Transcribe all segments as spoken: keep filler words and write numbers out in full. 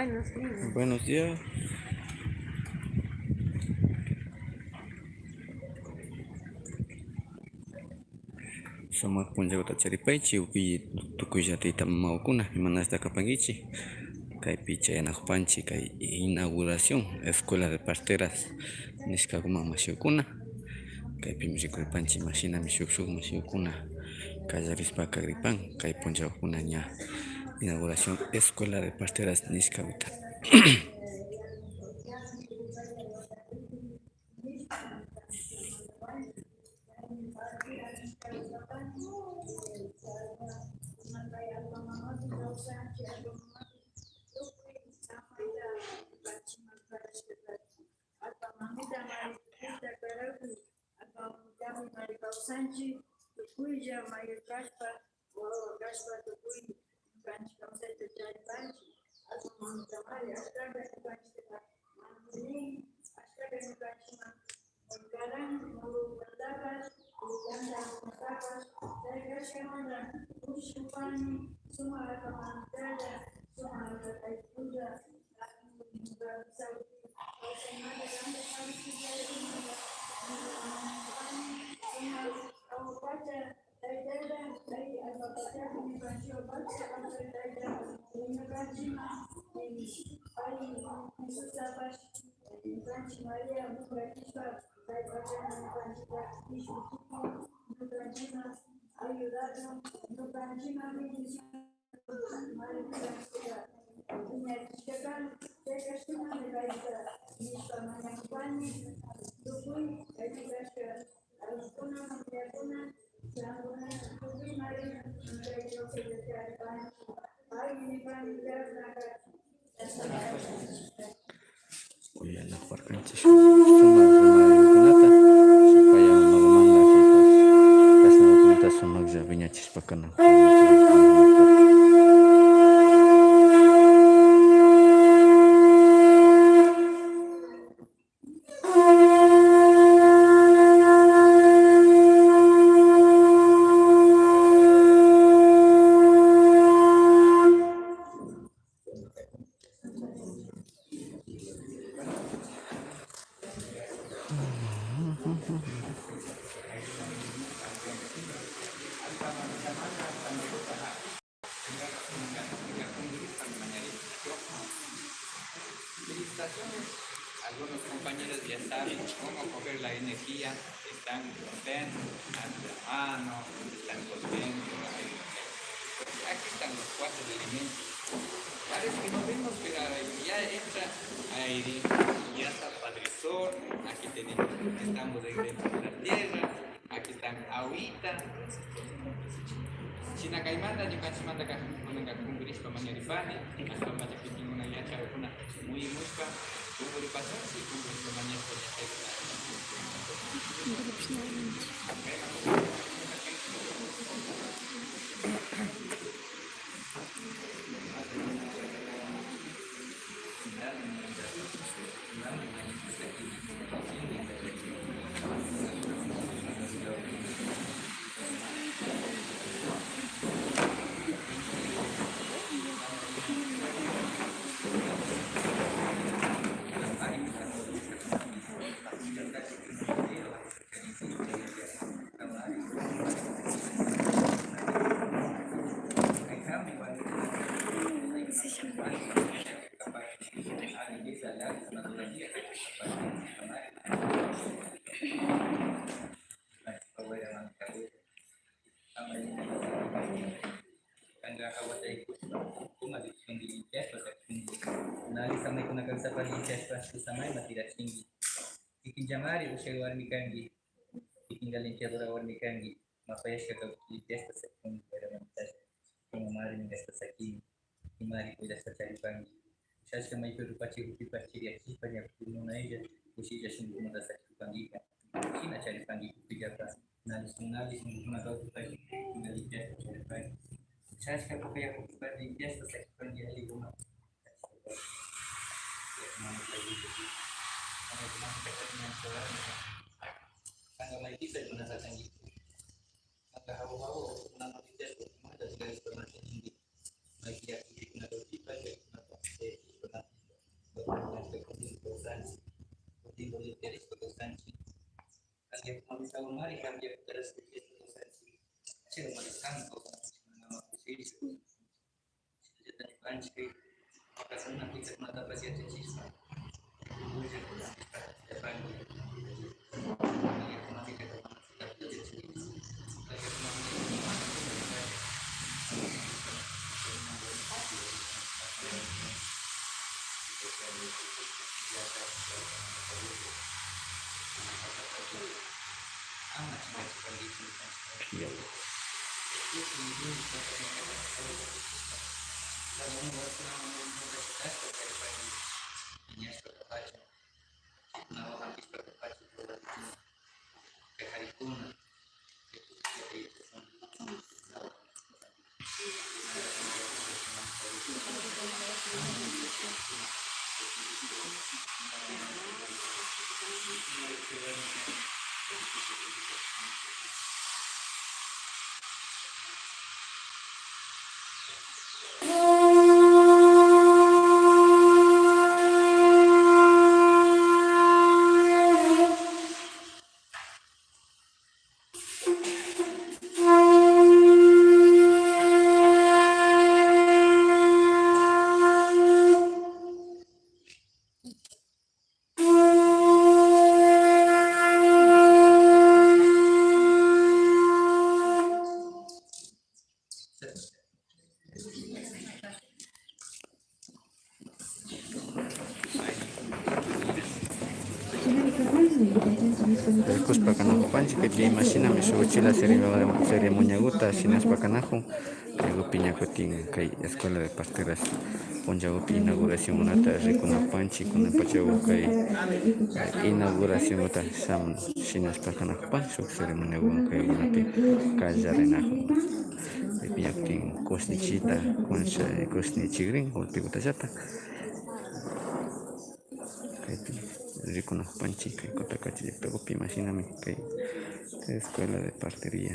Buenos días. Buenos días. Sumak punllaguta charipaychik, uki tukuylla tayta mamakuna, imanashta kapankichik? Kaypi chayanakupanchik kay inauguración Escuela de Parteras nishkaguman, mashikuna. Kaypimi rikuripanchik imashinami shuk shuk mashikuna kallarishpa kagripan kay punllakuna ña inauguración Escuela de Parteras nishkaguta. Allpa mamita Maricita karakuy, allpa mamitami mari kawsanchik, tukuylla mayor kashpa, wawa kashpa tukuy ñukanchik kawsayta charipanchik. Allpa mamita mari ashtaka ñukanchikta mankunin, ashtaka ñukanchikman karan, muru ukantapash, ukantapash, chay kashkamanta kushikupani, sumak allpa mamitalla, sumak allpa taytalla. Uyanaparkanchik sumak rimaykunata, shuk paya mamamanta ripash, kashnakunata sumaklla wiñachishpa kanan. Felicitaciones. Algunos compañeros ya saben cómo coger la energía, están contentos, alzan la mano, están contentos. Aquí están los cuatro elementos. Parece que no vemos, pero ya entra aire, ya está Padre Sol, aquí tenemos, estamos en, dentro de la tierra, aquí están agüita. Shina kaymanta ñukanchikmantaka kunanka kunkurishpa mañaripani, ashtawanpacha kikinkuna yachakukuna muyumushpa kunkuripashunchik, kunkurishpa mañashpa ña kaykuna. Kanka hawata yaykushpa, ukuman rikushkanki, limpiashpa sakikunki. Nali samaykunaka sapalli limpiashpa, shuk samayman tirashinki. Kikinllamari ushay warmi kanki. Kikinka limpiadora warmi kanki. Mapayashkaka limpiashpa sakikunki, wayramanta tashpa. Imamari minkashpa sakini. Imari cuidashpa charipanki. Ushashka maypi rupachi, rupipachi, chiriyachishpa, ña kutin munaylla, kushilla shunkumanta sakipankika. Shina charipanki kutillata. Nali shun, nali shunkukuna kawsashpaka, limpiashpa charipanki. Ushashka puka yakupipash limpiashpa sakipanki allikuna. Kanka maypika kuna sakanki. Kanka hawa hawa, kuna limpiashpa, kumanta tirashpa, mata ninki. Maypi yakupikunata upipa, chaykunata, eh, Jesucristo Dios Sanchi. Cambia como mi salomari, cambia para su Cristo Dios Sanchi. Cero más santo, mama kusichi. Shinallata ñukanchik wakasuna kuytsakunatapash yachachishpa, Rikushpa kanakupanchik, kaypi imashinami shuk uchilla ceremoniaguta shinashpa kanakun. Kaygupi ña kutin kay Escuela de Parteras punllagupi inauguracionkunata rikunakupanchik, kunan pachagu kay, eh, inauguracionguta shamun shinashpa kanakupan shuk ceremoniaguwan kaygunapi kallarinakun. Kaypi ña kutin kushnichita, kunsha, kushni chikrin, golpegutallata. Kaypi rikunakupanchik, kay Cotacachi llaktagupi imashinami kay, kay Escuela de Partería,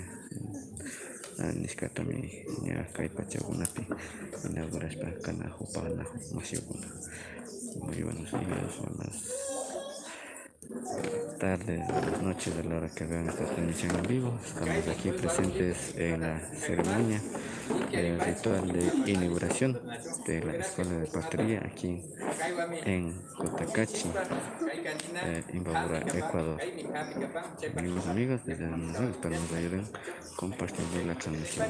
ah, nishkatami ña kay pachagunapi inaugurashpa kanakun, panakun mashikuna. Muy buenos días, buenas tardes, buenas noches, a la hora que vean esta transmisión en vivo. Estamos aquí presentes en la ceremonia, el ritual de inauguración de la Escuela de Partería aquí en Cotacachi, eh, Imbabura, Ecuador. Amigos, amigas, desde donde nos ven, espero nos ayuden compartiendo la transmisión.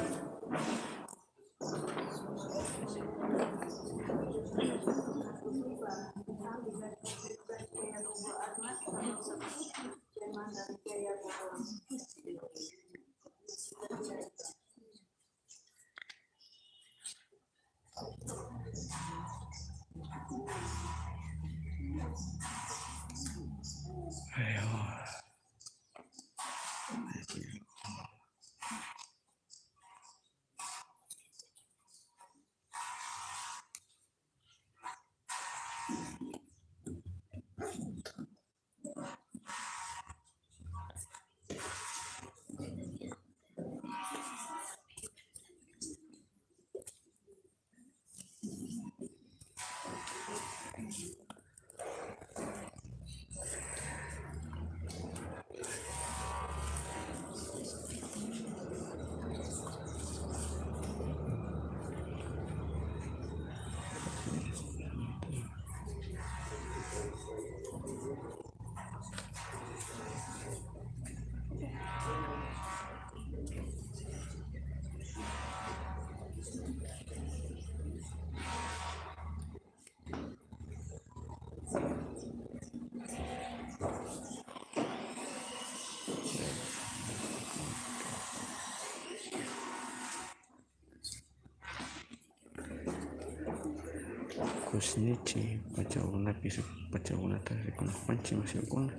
Kushnichi pachagunapi shuk pachagunata rikunakupanchik, mashikuna.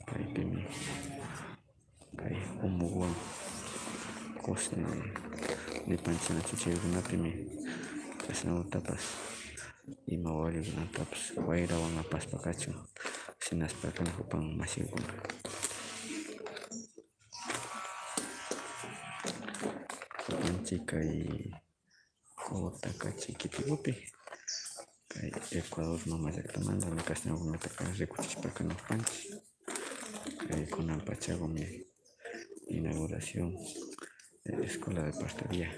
Kaypimi kay umuwan kushni nipanchik nachu, chaykunapimi kashnagutapash ima wayrakunatapash wayrawan apashpa kachun, shinashpa kanakupan mashikuna. Kupanchik kay Cotacachi kitigupi. Kay Ecuador mama llaktamanta ña kashnakunataka rikuchishpa kanakupanchik. Kay kunan pachakumi inauguración de Escuela de Partería.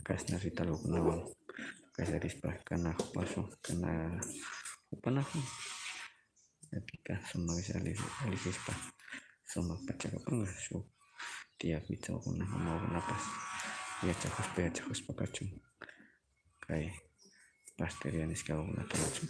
Kashna ritualkunawan kallarishpa kanakupashun, kanakupanakun. Ñuka sumaklla alli-, allijishpa sumak pachakapanka shuk tiyakuyta, wawakuna, mamakunapash yachakushpa, yachakushpa kachun kay partería nishkakunata kachun.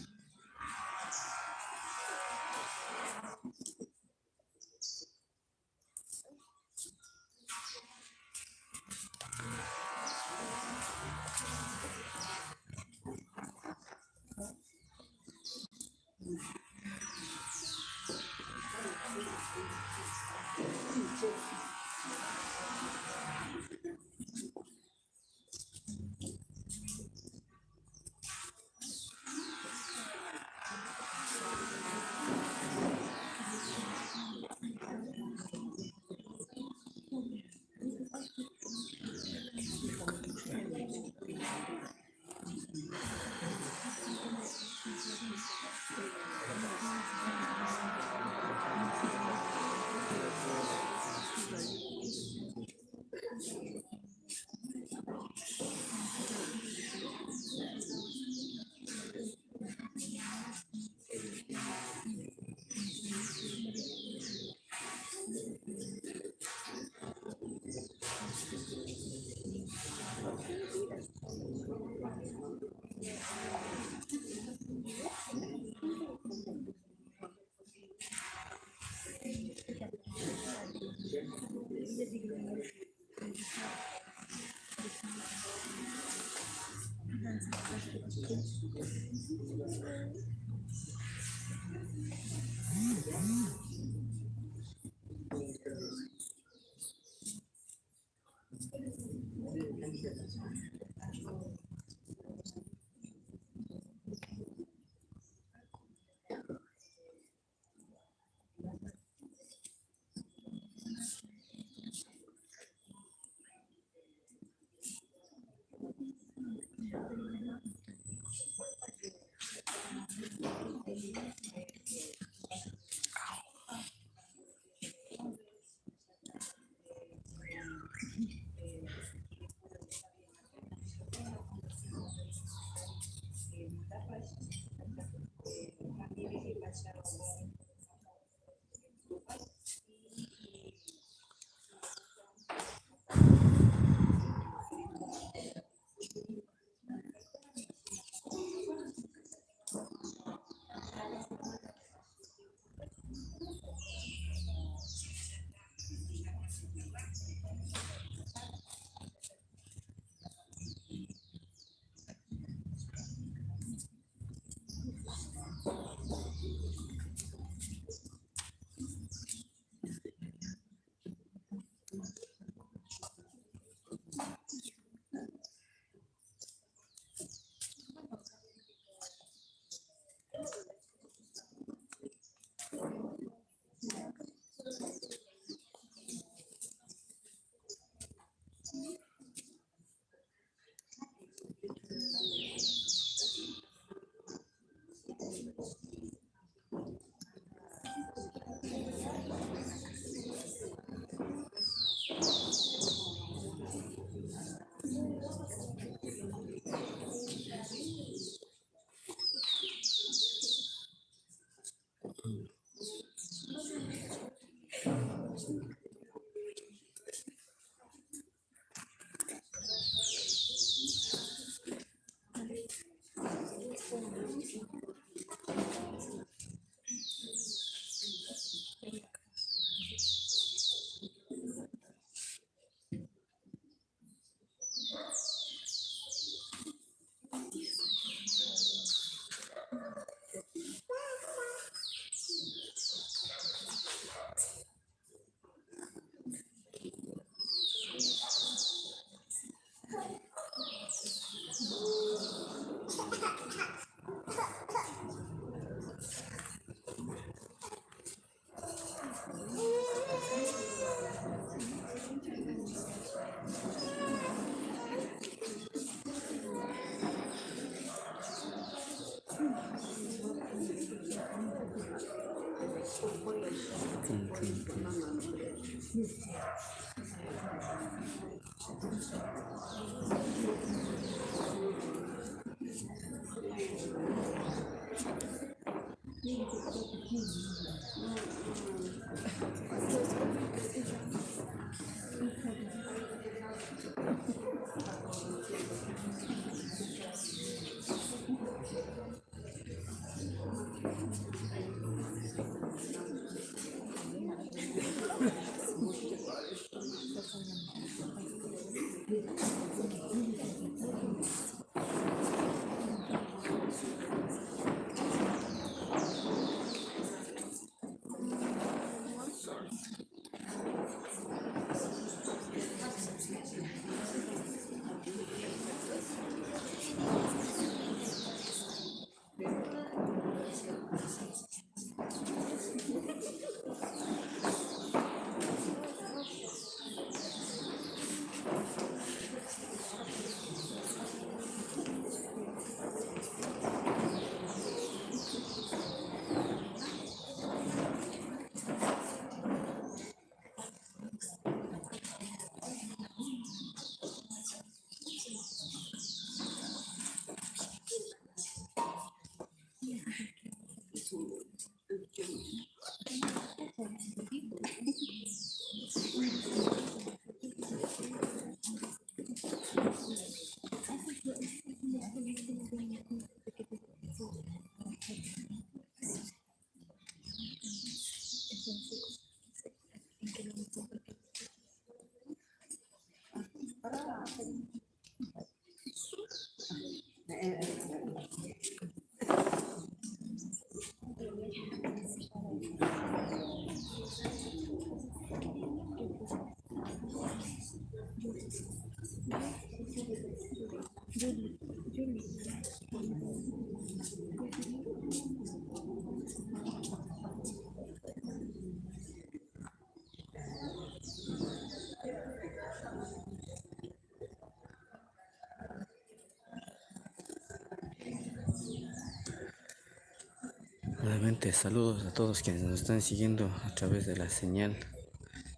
Nuevamente, saludos a todos quienes nos están siguiendo a través de la señal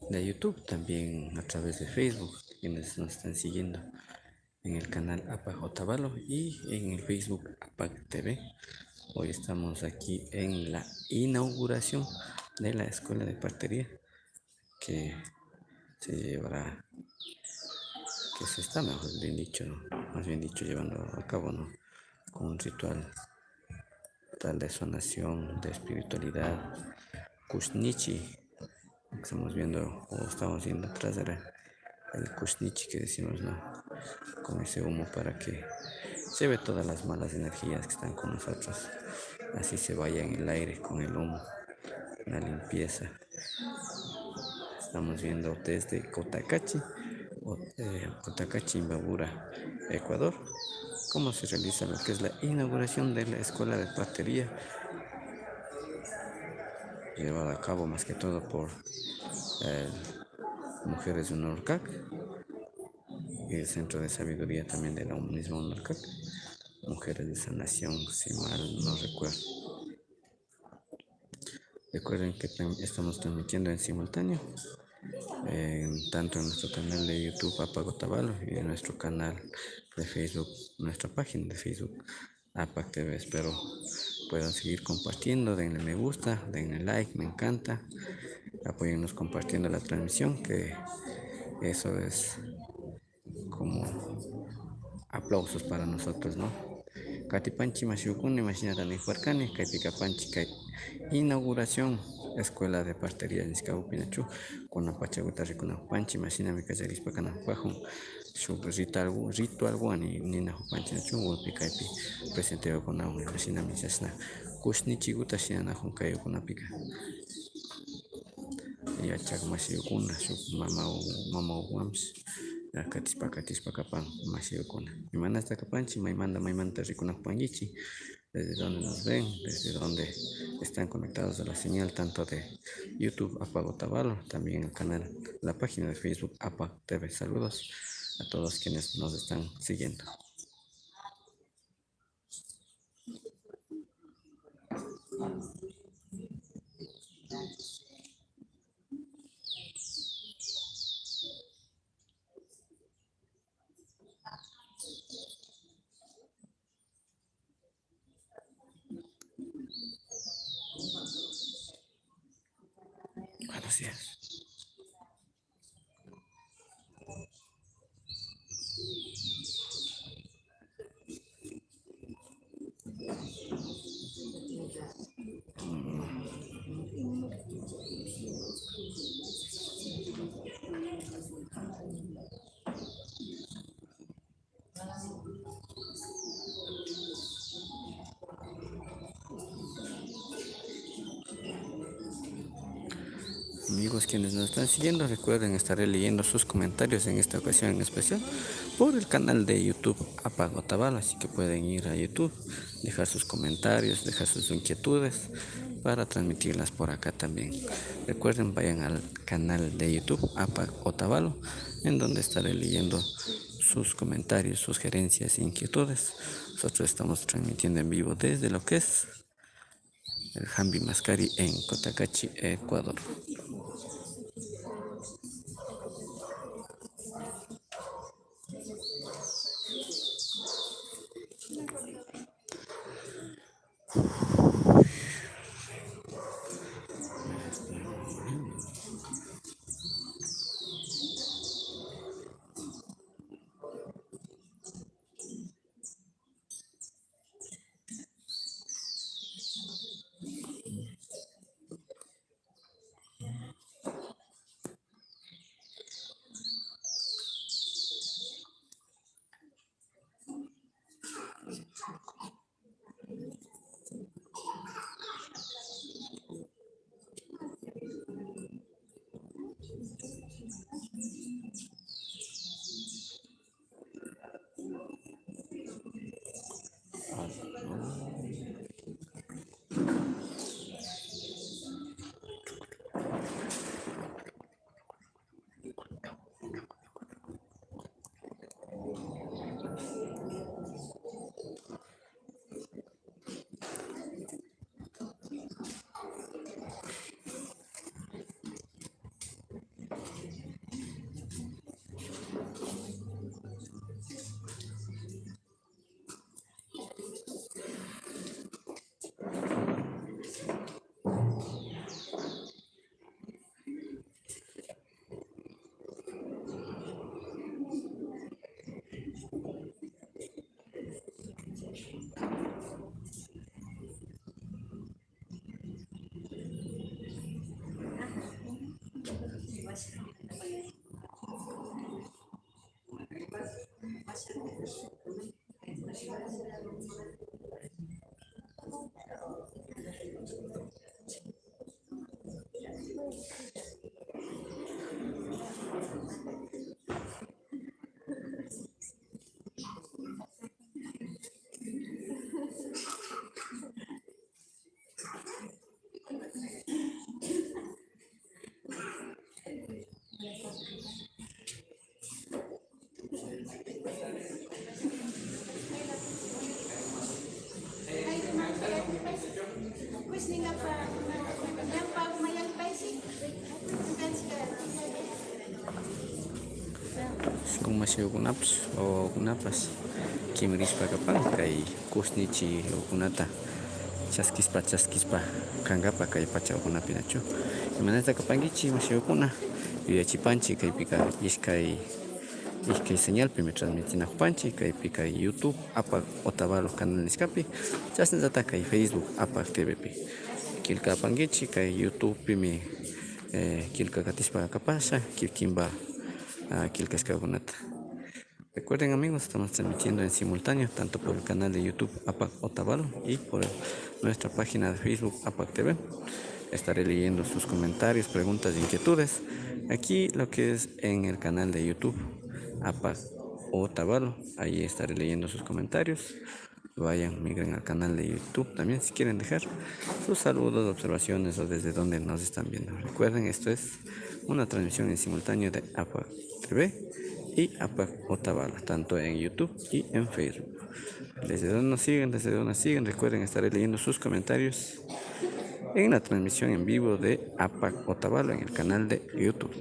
de YouTube, también a través de Facebook, quienes nos están siguiendo en el canal Apak Otavalo y en el Facebook Apak T V. Hoy estamos aquí en la inauguración de la Escuela de Partería que se llevará, que se está, mejor bien dicho, ¿no? Más bien dicho, llevando a cabo, ¿no? Con un ritual tal de sanación, de espiritualidad, kushnichi. Estamos viendo, o estamos viendo atrás de la, el kushnichi que decimos, ¿no? Con ese humo para que lleve todas las malas energías que están con nosotros. Así se vaya en el aire con el humo, la limpieza. Estamos viendo desde Cotacachi, o, eh, Cotacachi, Imbabura, Ecuador, cómo se realiza lo que es la inauguración de la Escuela de Partería, llevada a cabo más que todo por, eh, Mujeres de UNORCAC y el Centro de Sabiduría también de la misma UNORCAC, Mujeres de Sanación, si mal no recuerdo. Recuerden que tam-, estamos transmitiendo en simultáneo, en, tanto en nuestro canal de YouTube Apak Otavalo y en nuestro canal de Facebook, nuestra página de Facebook Apak T V. Espero puedan seguir compartiendo, denle me gusta, denle like, me encanta, apóyennos compartiendo la transmisión, que eso es como aplausos para nosotros, ¿no? Katipanchi mashikuna, imashinata nijuarkani, kaypi kapanchi kay inauguración Escuela de Partería nishkapi nachu, kunan pachaguta rikunajupanchi, imashinami kallarishpa kanajupajun, shuk ritual, ritualwan ni-, ninajupanchi nachu, wawpi kaypi presentewakunawan, imashinami chashna kushnichiguta shinanajun kaykunapika. Yachak mashiyukuna, shuk mama, mamaguwanpish katishpa, katishpa kapan mashiyukuna. Imanashta kapanchi, maymanta, maymanta rikunajupankichi, desde donde nos ven, desde donde están conectados a la señal tanto de YouTube Apak Otavalo, también el canal, la página de Facebook Apak T V. Saludos a todos quienes nos están siguiendo. Buenos días. Amigos quienes nos están siguiendo, recuerden, estaré leyendo sus comentarios en esta ocasión en especial por el canal de YouTube Apac Otavalo, así que pueden ir a YouTube, dejar sus comentarios, dejar sus inquietudes para transmitirlas por acá también. Recuerden, vayan al canal de YouTube Apac Otavalo, en donde estaré leyendo sus comentarios, sugerencias, inquietudes. Nosotros estamos transmitiendo en vivo desde lo que es el Jambi Mascari en Cotacachi, Ecuador. Shuk mashikunapash, wawakunapash kimirishpa kapan kay kushnichi wawakunata chaskishpa, chaskishpa kankapa kay pacha wawakunapi nachu. Imanata kapankichi mashikuna, yuyachipanchi kaypika ishkay, ishkay señalpimi transmitinakupanchi, kaypika YouTube Apac Otavalo canal nishkapi, chashnallata kay Facebook Apac TVpi. Killkapankichi kay YouTubepimi, eh, killka katishpa kapasha, kikinpa, ah, killkashkakunata. Recuerden, amigos, estamos transmitiendo en simultáneo tanto por el canal de YouTube Apac Otavalo y por el, nuestra página de Facebook Apac TV. Estaré leyendo sus comentarios, preguntas, inquietudes aquí, lo que es en el canal de YouTube Apac Otavalo. Ahí estaré leyendo sus comentarios. Vayan, migren al canal de YouTube también si quieren dejar sus saludos, observaciones o desde donde nos están viendo. Recuerden, esto es una transmisión en simultáneo de Apac TV y Apac Otavalo, tanto en YouTube y en Facebook. Desde donde nos siguen, desde donde nos siguen, recuerden, estaré leyendo sus comentarios. en la transmisión en vivo de APAC Otavalo en el canal de YouTube.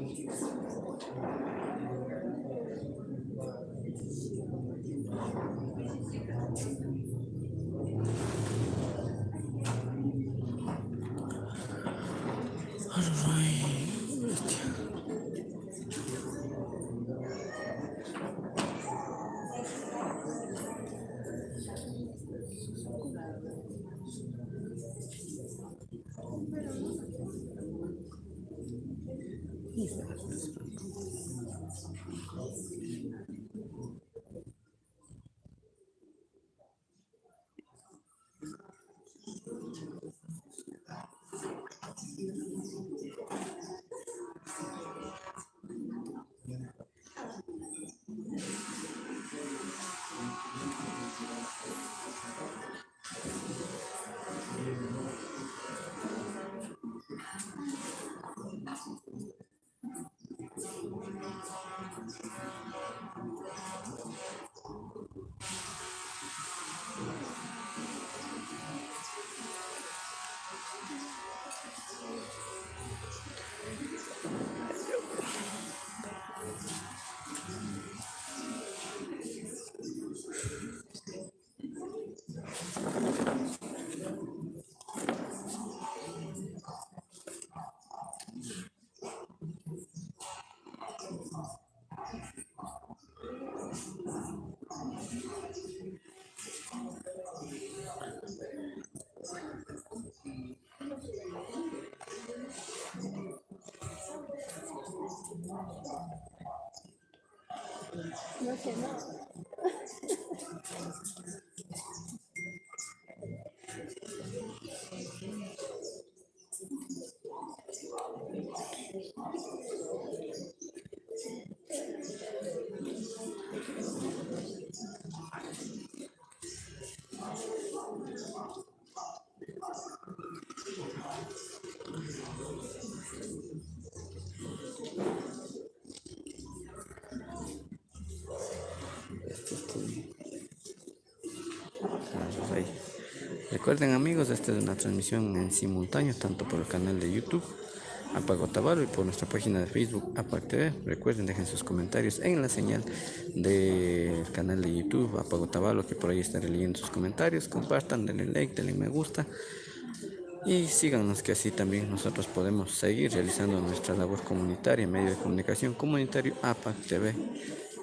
Esto es todo. Recuerden, amigos, esta es una transmisión en simultáneo, tanto por el canal de YouTube APAC Otavalo y por nuestra página de Facebook APAC T V. Recuerden, dejen sus comentarios en la señal del canal de YouTube APAC Otavalo, que por ahí estaré leyendo sus comentarios. Compartan, denle like, denle me gusta. Y síganos, que así también nosotros podemos seguir realizando nuestra labor comunitaria en medio de comunicación comunitario APAC T V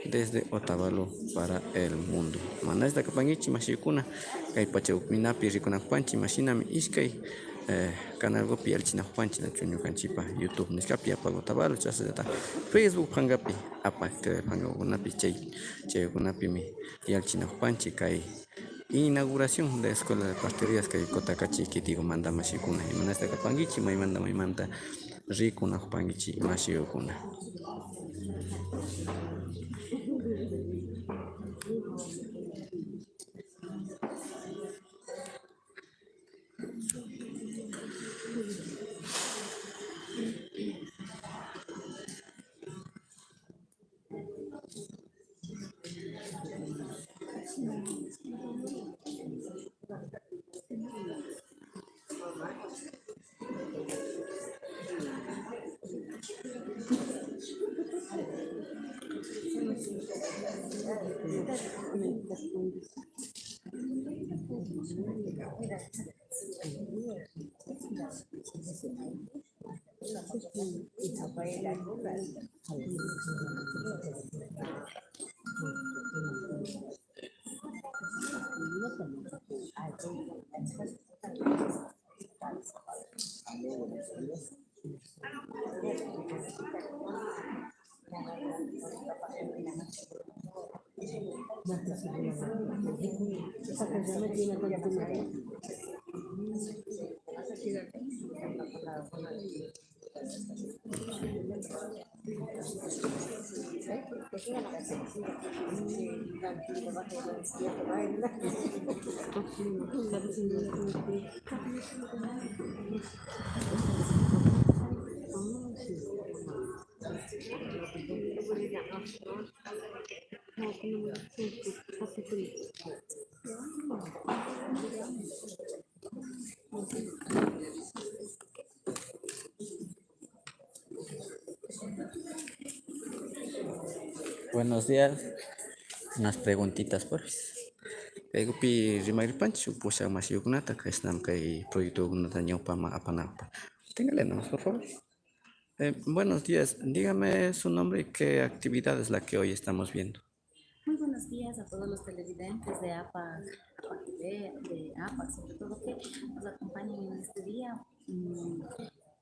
desde Otavalo para el mundo. Manashta kapankichik, mashikuna, kay pacha ukminapi rikunakupanchik, mashinami ishkay, eh, canalkupi yallichinakupanchik, nachu, ñukanchikpa YouTube nishkapi APAC Otavalo, chashnallata Facebook pankapi APAC T V pankakunapi, chay, chaykunapimi yallichinakupanchik kay inauguración de Escuela de Parterías kay Cotacachi Quitico manta mashikuna. Imanashta kapankichik, maymanta maymanta rikunakupankichik mashikuna. Buenos días. Unas preguntitas, porfis. Kaykupi rimakripanchik shuk pushak mashiyukunata, kashnami kay proyectokunata ñawpaman apanakpa. Téngale nomás, por favor. Eh, buenos días. Dígame su nombre y qué actividad es la que hoy estamos viendo. Muy buenos días a todos los televidentes de APAC, APAC T V, de APAC, sobre todo que nos acompañen en este día. Mm,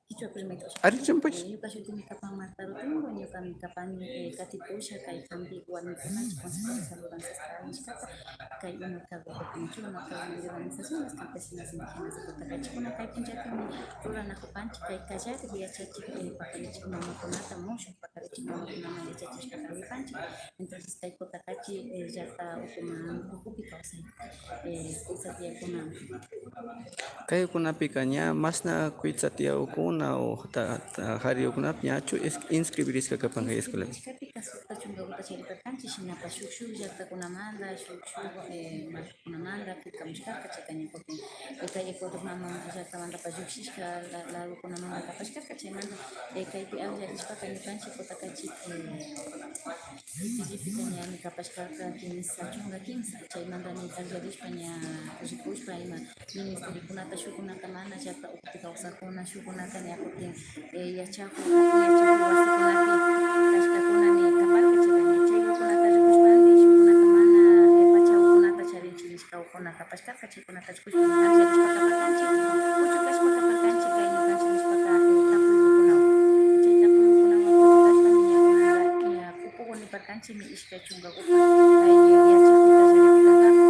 kichwa primero. Ari, chumpuch. Eh, ñuka shutimi kapan Marta Rutingo, ñukami kapan, eh, katipusha kay Jambi warmikuna, Consejo de Salud Ancestral nishkata, kay UNOCAG, UNOCAG de Organizaciones Campesinas Indígenas de Cotacachi, kay punllapimi ruranakupanchik, kay kallari yachachik, eh, pakarichik mamakunata, mushuk pakarichik mamakunaman yachachishpa karipanchik. Entonces, kay Cotacachi, eh, llakta ukuman, ukupi kawsay, eh, kuytsa tiyakuna. Kaykunapika ña mashna kuytsa tiyakuna o ta, ta, jariyukunapi ñachu is-, inscribirishka kapan kay escuelapi? Kaypika sukta chunkakuta chariparkanchik, shinapash shuk, shuk llaktakunamanta, shuk, shuk, eh, markakunamanta, kunamanta, killkamushkaka, chayka ña kutin, eh, kay Ecuador mama llaktamantapash llukshishka la-, ladokunamanta kapashkaka, chaymanta, eh, kaypi akllarishpaka ñukanchik Cotacachi, eh, killipika ñami kapashkaka kimsa, chunka kimsa, chaymantami akllarishpa ña rikushpa ima ministeriokunata, shukkunata mana llakta kawsakkuna, shukkunaka ña kutin, eh, yachakuk, yachakuk wasikunapi kashkakunami kaparka, chayka ña chay wawakunata rikushpami, shukkunaka mana, eh, pacha wawakunata charinchik nishka wawakuna kapashkarka, chaykunata rikushpami akllarishpa kaparkanchik, puchukashpa kaparkanchik, kay ñukanchik nishpaka, eh, tapuykunawan, chay tapuykunawan puchukashpami ña kunanka, ña kupuku niparkanchikmi, ishkay chunkakupa kay yachakukta llaripikankapak.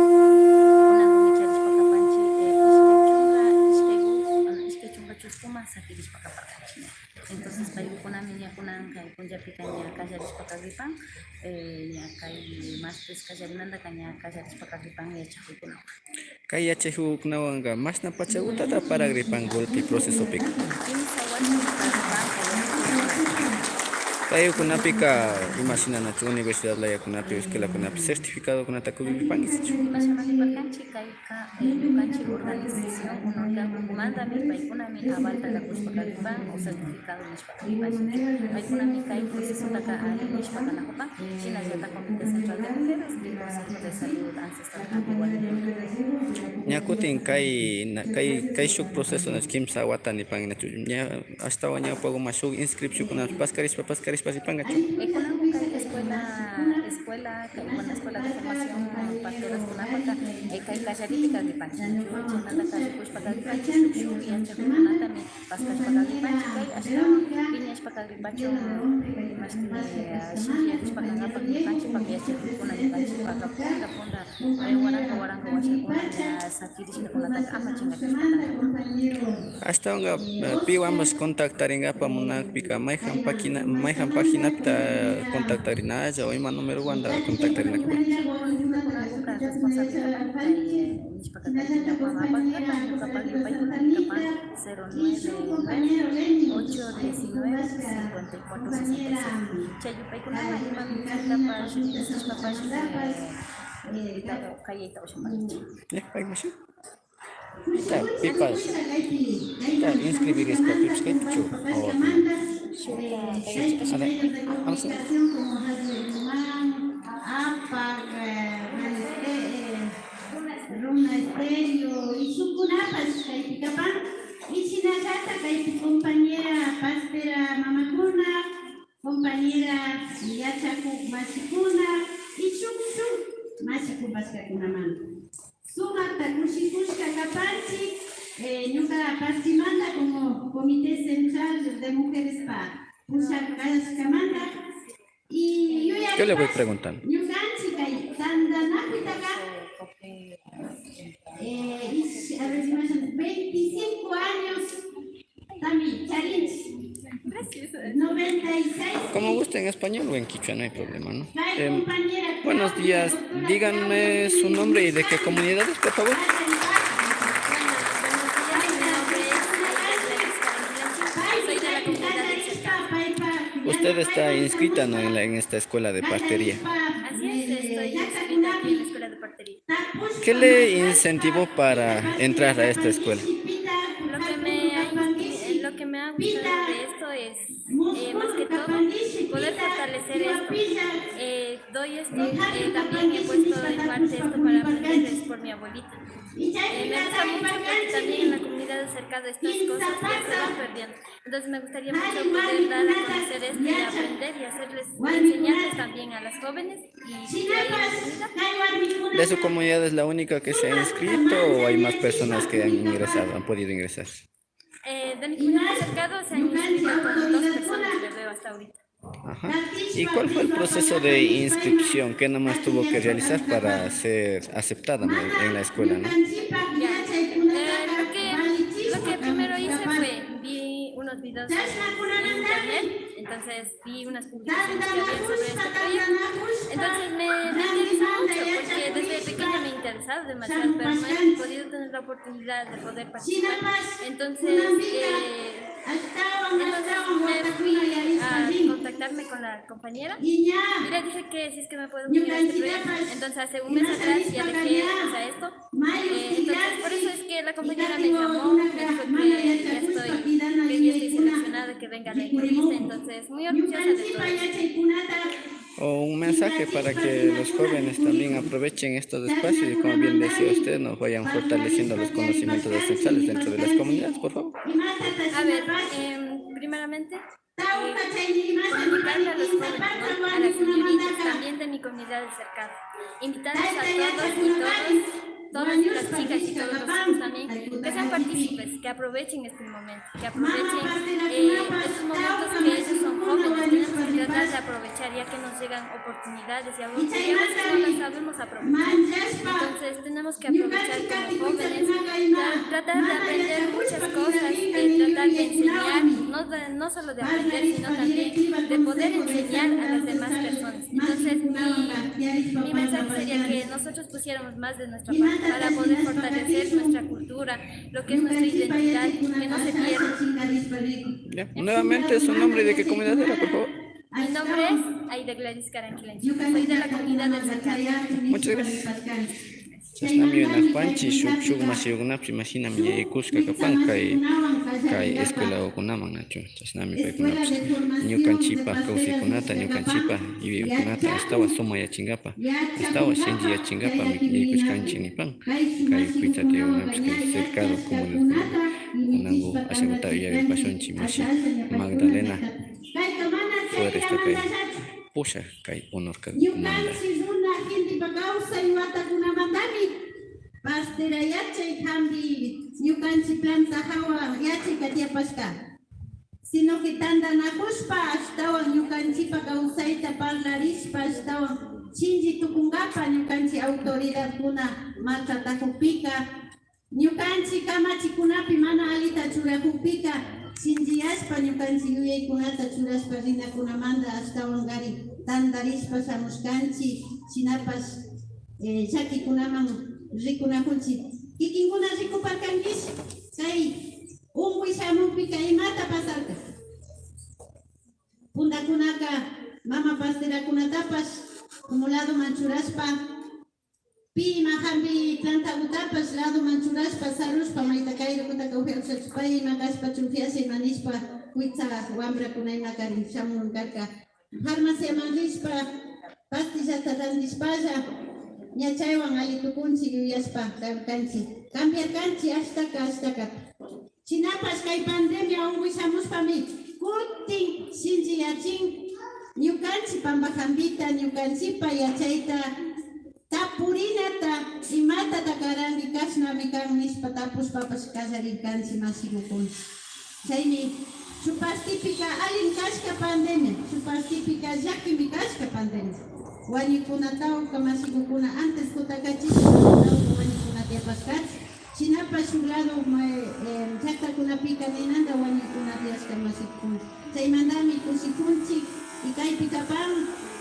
Kunankumi charishpa kapanchik, eh, ishkay chunka, ishkay, ah, ishkay chunka chuskuman sakirishpa kaparkanchik. Entonces, paykunami ña kunan kay punllapika ña kallarishpa kagripan, eh, ña kay martes kallarimantaka ña kallarishpa kagripan yachakukkunawan. Kay yachakukkunawanka mashna pachakutata paragripan golpe procesopika. Kimsa watanmi paragripan kay yachakukkunawan. Kaykunapika imashina nachu universidad layakunapi, escuelakunapi certificadokunata kugripankichu? Imashamanta niparkanchik, kayka, eh, ñukanchik organización UNOCAG ukumantami, paykunami avalta kakushpa kagripan o certificado nishpa kagripanchik. Paykunami kay procesotaka alli nishpa kanakupan, shinallata Comité Central de Mujeres y Consejo de Salud Ancestral. Ña kutin kay, na-, kay, kay shuk proceso nachu kimsa wata nipan nachu, ña ashtawan ñawpaguman shuk inscripcionkunapi paskarishpa, paskarishpa ripankachu? Eh, kunanka kay escuela, escuela, kay, bueno, escuela de formación, eh, parteraskunapaka, eh, kay kallaripi kagripanchik, chaymantaka rikushpa kagripanchik shuk, shuk yachakukkunatami paskashpa kagripanchik, kay ashtawan piñashpa kagripachun, mashti, eh, shilliyarishpa kankapak ñukanchikpak yachakukkuna, ñukanchikpaka punta, punta, eh, waranka, waranka washakuna ña sakirishkakunataka ama chinkachishpa kankapak. Ashtawanka, eh, piwanpash contactarinkapak munakpika, mayjan página, mayjan paginapita contactarinalla o ima numerowanta contactarinakapak? Ñukanchik, ñukanchik responsable kapan kay, eh, nishpaka kay ñawpaman apankapa, ñukapak yupaykunami kapan cero nueve nueve, ocho diecinueve, cincuenta y cuatro sesenta y seis. Chay yupaykunaman ima ministitapash, ministishpapash, eh, eh, ta-, kayayta ushapankichik. Ya, paymashi. Ta, pipash. Ta, inscribirishka pipash kaypichu. Shuk, a ver, vamos a ver. Apak, eh, runa este, eh, Runa Estéreo y shukkunapash kaypi kapan. Y shinallata kaypi compañera partera mamakuna, compañera yachakuk mashikuna y shuk shuk mashikupashkakunamanta. Sumakta kushikushka kapanchik, eh, ñuka partimanta como Comité Central de Mujerespa pushak kashkamanta. Y yuyari. Yo le voy preguntando. Ñukanchik kay tantanakuytaka, eh, ish-, a ver, imashina, veinticinco años tami charinchik. Gracias. Noventa y seis. Como guste, en español o en quichua, no hay problema, ¿no? Em, buenos días, díganme su nombre y de qué comunidad es, por favor. Buenos días, mi nombre es Aida Gladys Campbell Blanchín. Soy de la comunidad del Cercado. Usted está inscrita, ¿no?, en la, en esta escuela de partería. Así es, estoy inscrita aquí en la escuela de partería. ¿Qué le incentivó para entrar a esta escuela? Lo que me ha insti-, lo que me ha gustado Esto es, eh, más que todo, poder fortalecer esto. Eh, doy esto, eh, también he puesto en parte esto para aprenderles por mi abuelita. Eh, me gusta mucho porque también en la comunidad de Cercado estas cosas ya se van perdiendo. Entonces me gustaría mucho poder dar a conocer esto y aprender y hacerles, enseñarles también a las jóvenes y que vayan a la comunidad. ¿De su comunidad es la única que se ha inscrito o hay más personas que han ingresado, han podido ingresar? Eh, de mi comunidad de Cercado se han inscrito con dos personas, le veo hasta ahorita. Ajá. ¿Y cuál fue el proceso de inscripción? ¿Qué nomás tuvo que realizar para ser aceptada en la, en la escuela, no? Ya, eh, lo que, lo que primero hice fue, vi unos videos en internet, entonces vi unas publicaciones que habían sobre este proyecto. Entonces me, me interesó mucho porque desde pequeña me he interesado demasiado, pero no he podido tener la oportunidad de poder participar. Entonces, eh, entonces me fui a contactarme con la compañera y le dije que si es que me puedo unir a este proyecto. Entonces hace un mes atrás ya dejé, o sea, esto. Eh, entonces por eso es que la compañera me llamó, me dijo que ya estoy, que ya estoy seleccionada, que venga a la entrevista. Entonces muy orgullosa de todo esto. O un mensaje para que los jóvenes también aprovechen estos espacios y, como bien decía usted, nos vayan fortaleciendo los conocimientos ancestrales dentro de las comunidades, por favor. A ver, em, primeramente, eh, comunicarle a los jóvenes, ¿no? A las señoritas también de mi comunidad de Cercado, invitarles a todos y todas, todas las chicas y todos los chicos también, que sean partícipes, que aprovechen este momento, que aprovechen, eh, estos momentos que ellos son jóvenes. Tenemos que tratar de aprovechar ya que nos llegan oportunidades y algo que a veces no las sabemos aprovechar. Entonces tenemos que aprovechar como jóvenes, tra-, tratar de aprender muchas cosas, de tratar de enseñar, no de, no solo de aprender, sino también de poder enseñar a las demás personas. Entonces mi, mi mensaje sería que nosotros pusiéramos más de nuestra parte para poder fortalecer nuestra cultura, lo que es nuestra identidad, que no se pierda. Ya, nuevamente, su nombre y de qué comunidad era, por favor. Mi nombre es Aida Gladys Caranquileño. Soy de la comunidad del Cercado. Muchas gracias. Chashnami napanchik shuk, shuk mashikunapish imashinami yaykushka kapan kay, kay escuelakunaman, nachu. Chashnami paykunapish ñukanchikpa kawsaykunata, ñukanchikpa yuyaykunata ashtawan sumakyachinkapa, ashtawan shinchiyachinkapami yaykushkanchik nipan. Kay kuytsa tiyawanapish kay Cercado comunidadkunaman kunanku ashakuta yuyaripashunchik mashi Magdalena Floresta kay pushak kay Honorcamanta. Ñukanchik runa gentepa kawsay watakunamantami pastera yachay hampi ñukanchik planta hawa yachayka tiyapashka. Sino que tantanakushpa ashtawan ñukanchikpa kawsayta parlarishpa ashtawan shinchi tukunkapa ñukanchik autoridadkuna maltratakukpika, ñukanchik kamachikunapi mana allita churakukpika, shinchiyashpa ñukanchik yuyaykunata churashpa rinakunamanta ashtawankari tantarishpa shamushkanchik. Shinapash, eh, llakikunaman rikunakunchik. Kikinkuna rikuparkankish kay unkuy shamukpika imata pasarka. Puntakunaka mama pasterakunatapash como ladoman churashpa, pi ima hampi plantakutapash ladoman churashpa sarushpa mayta kay rukutaka upiakushachishpa ima kashpa chufyasha ima nishpa kuytsa wamrakuna imaka shamun karka. Farmaciaman rishpa pastillata rantishpalla ña chaywan alli tukunchik yuyashpa karkanchik. Cambiarkanchik ashtaka ashtakata. Shinapash kay pandemia unkuy shamushpami kutin shinchiyachin ñukanchik pampa hampita, ñukanchikpa yachayta, tapurinata, imatata karanki, kashnami kan nishpa tapushpapash kallarirkanchik mashikukuna. Chaymi shuk partepika allin kashka pandemia, shuk partepika llakimi kashka pandemia. Wañuykuna tawka mashikukuna antes tutakachishpa tawka wañuykuna tiyapashkachu. Shinapash shuk lado, eh, llaktakunapika ninanta wañuykuna tiyashka mashikukuna. Chaymantami kushikunchik y kaypi kapan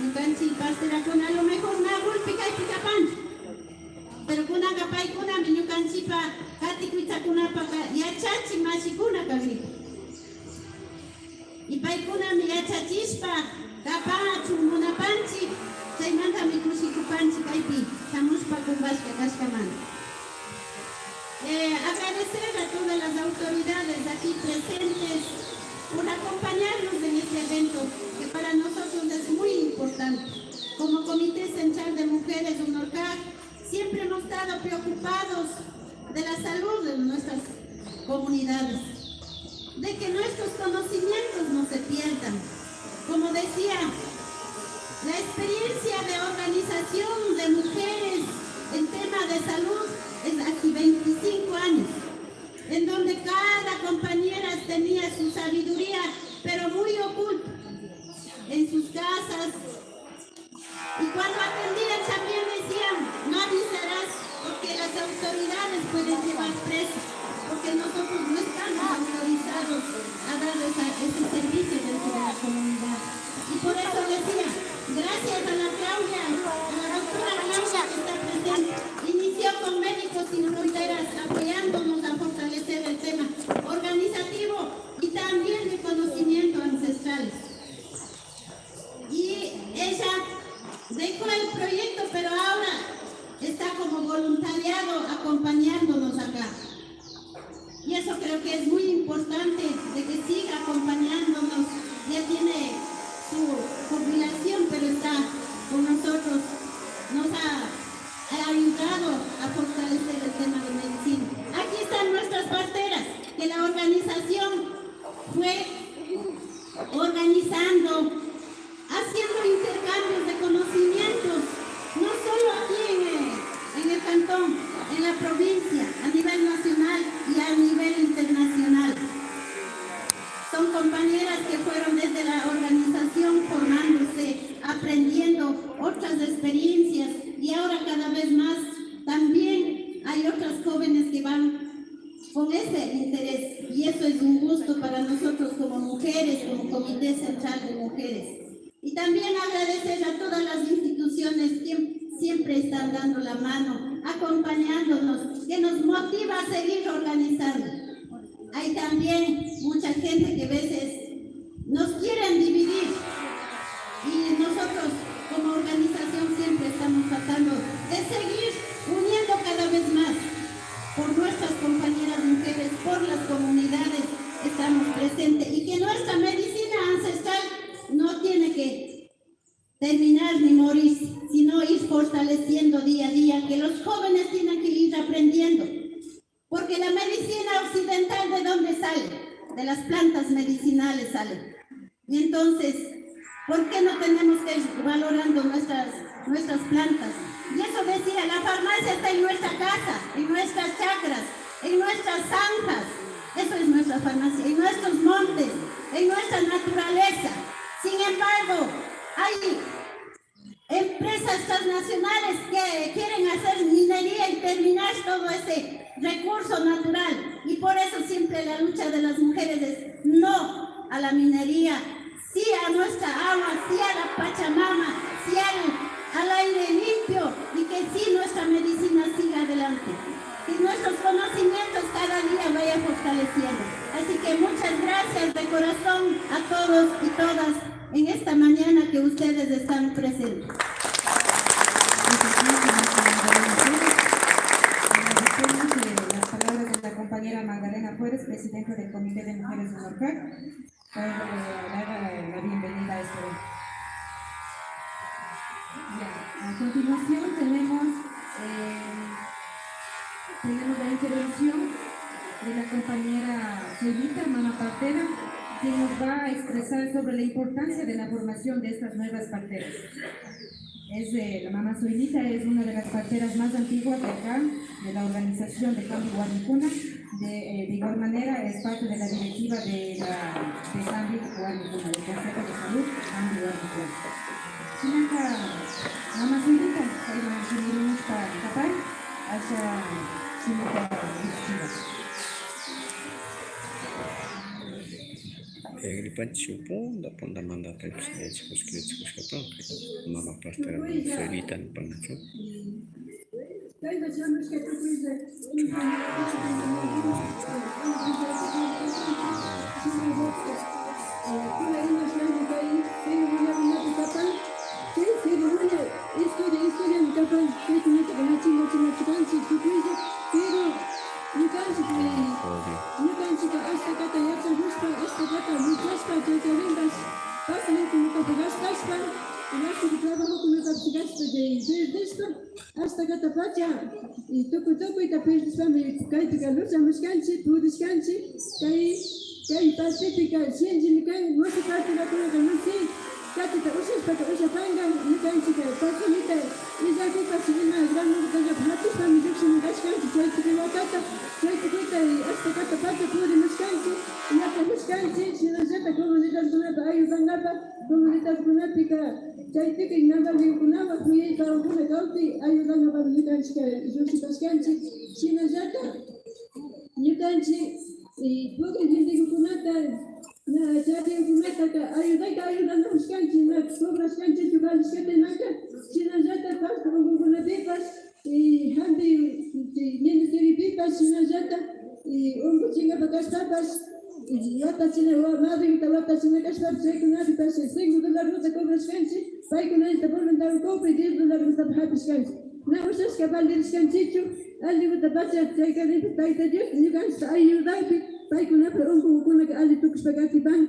ñukanchik parterakuna, a lo mejor na gulpi kaypi kapanchu. Pero kunanka paykunami ñukanchikpa kati kuytsakunapaka yachachik mashikuna kakrin. Y paykunami yachachishpa kapachun munapanchik, chaymantami kushikupanchik kaypi shamushpa kumpashka kashkamanta. Eh, agradecer a todas las autoridades aquí presentes, por acompañarnos en este evento que para nosotros es muy importante. Como Comité Central de Mujeres UNORCAC, siempre hemos estado preocupados de la salud de nuestras comunidades, de que nuestros conocimientos no se pierdan. Como decía, la experiencia de organización de mujeres en tema de salud es hace veinticinco años, en donde cada compañera tenía su sabiduría, pero muy oculta, en sus casas. Y cuando atendían también decían: "No avisarás, porque las autoridades pueden llevar preso, porque nosotros no estamos autorizados a dar esa- ese servicio dentro de la comunidad". Y por eso decía, gracias a la Claudia, a la doctora Claudia que está presente, inició con Médicos Sin Fronteras apoyándonos a fortalecer el tema organizativo y también de conocimiento ancestral. Y ella dejó el proyecto, pero ahora está como voluntariado acompañándonos acá. Y eso creo que es muy importante, de que siga acompañándonos. Ya tiene su jubilación, pero está con nosotros. Nos ha, ha ayudado a fortalecer el tema de medicina. Aquí están nuestras parteras, que la organización fue organizando, haciendo intercambios de conocimientos, no solo aquí en el, en el cantón, en la provincia, a nivel nacional y a nivel internacional. Son compañeras que fueron desde la organización formándose, aprendiendo otras experiencias, y ahora cada vez más también hay otras jóvenes que van con ese interés, y eso es un gusto para nosotros como mujeres, como Comité Central de Mujeres. Y también agradecer a todas las instituciones que siempre están dando la mano, acompañándonos, que nos motiva a seguir organizando. Hay también mucha gente que a veces nos quieren dividir, y nosotros como organización siempre estamos tratando de seguir uniendo cada vez más. Por nuestras compañeras mujeres, por las comunidades estamos presentes, y que nuestra medicina ancestral no tiene que terminar ni morir, sino ir fortaleciendo día a día, que los jóvenes tienen que ir aprendiendo. Porque la medicina occidental, ¿de dónde sale? De las plantas medicinales sale. Y entonces, ¿por qué no tenemos que ir valorando nuestras, nuestras plantas? Y eso decía, la farmacia está en nuestra casa, en nuestras chacras, en nuestras zanjas. Eso es nuestra farmacia, en nuestros montes, en nuestra naturaleza. Sin embargo, hay empresas transnacionales que quieren hacer minería y terminar todo ese recurso natural. Y por eso siempre la lucha de las mujeres es no a la minería, sí a nuestra agua, sí a la Pachamama, sí al, al aire limpio, y que sí nuestra medicina siga adelante. Que nuestros conocimientos cada día vaya fortaleciendo. Así que muchas gracias de corazón a todos y todas en esta mañana que ustedes están presentes. Agradecemos, eh, las palabras de la compañera Magdalena Flores, presidenta del Comité de Mujeres de UNORCAC, por, eh, dar, eh, la bienvenida a este evento. Ya, a continuación tenemos, eh, tenemos la intervención de la compañera Soyita, mama partera, quien nos va a expresar sobre la importancia de la formación de estas nuevas parteras. Es, eh, la mama Soyita es una de las parteras más antiguas de acá, de la organización de Cambio Huarmicuna. De, eh, de igual manera es parte de la directiva de la, de Cambio Huarmicuna, del Consejo de Salud Cambio Huarmicuna. Shinaka, mama Soyita, kayman shimirimushpa kapay, asha shimita wichuchina. Yagripanchik shuk punda, punda mandatapish yachakushka, yachakushkapan, mama partera mama Soyita nipanchik. Kayman shamushka tukuylla. Kuna imashnami kay ceremonia kapan, kay ceremonia historia, historiami kapan, kaykunata kanachimachikanchik tukuylla, pero ñukanchik, ñukanchik ashtakata yachakushpa, ashtakata lucha Imashuti trabajokunatapish gashpa, perdishpa, ashtakatapacha, y tukuy tukuyta perdishpami kaypika luchamushkanchik, pudishkanchik, kay, kay partepika shinchimi kan, mushi parterakunaka mushi katita ushashpaka ushapanka, ñukanchikka pasanita illapipash ima granokutallapi hapishpami llukshimun kashkanchik, chay tukuy watata, chay tukuyta y ashtakatapacha purimushkanchik, yachashkanchik, shinallata comunidadkunata ayudankapak, comunidadkunapika chay tukuy navalikunawan kuyay pawakuna kawpi ayudankapak ñukanchikka llukshipashkanchik. Shinallata ñukanchik, eh, purin gentekukunata, na, charikunataka ayudayta ayudanakushkanchik, na cobrashkanchikchu valishkata imaka. Shinallata pastor unkukunapipash y hampi, y ministeriopipash shinallata y unkuchinkapa kashpapash, y watachina, wa-, madrinta watachina kashpapash chaykunapipash cinco dolarota cobrashkanchik, paykunallata voluntad ukupay diez dolarota hapishkanchik. Na ushashka valirishkanchikchu, allikutapacha chaykarinpi Tayta Dios ñukanchikta ayudakpi paykunapa unkukunaka alli tukushpa katipan.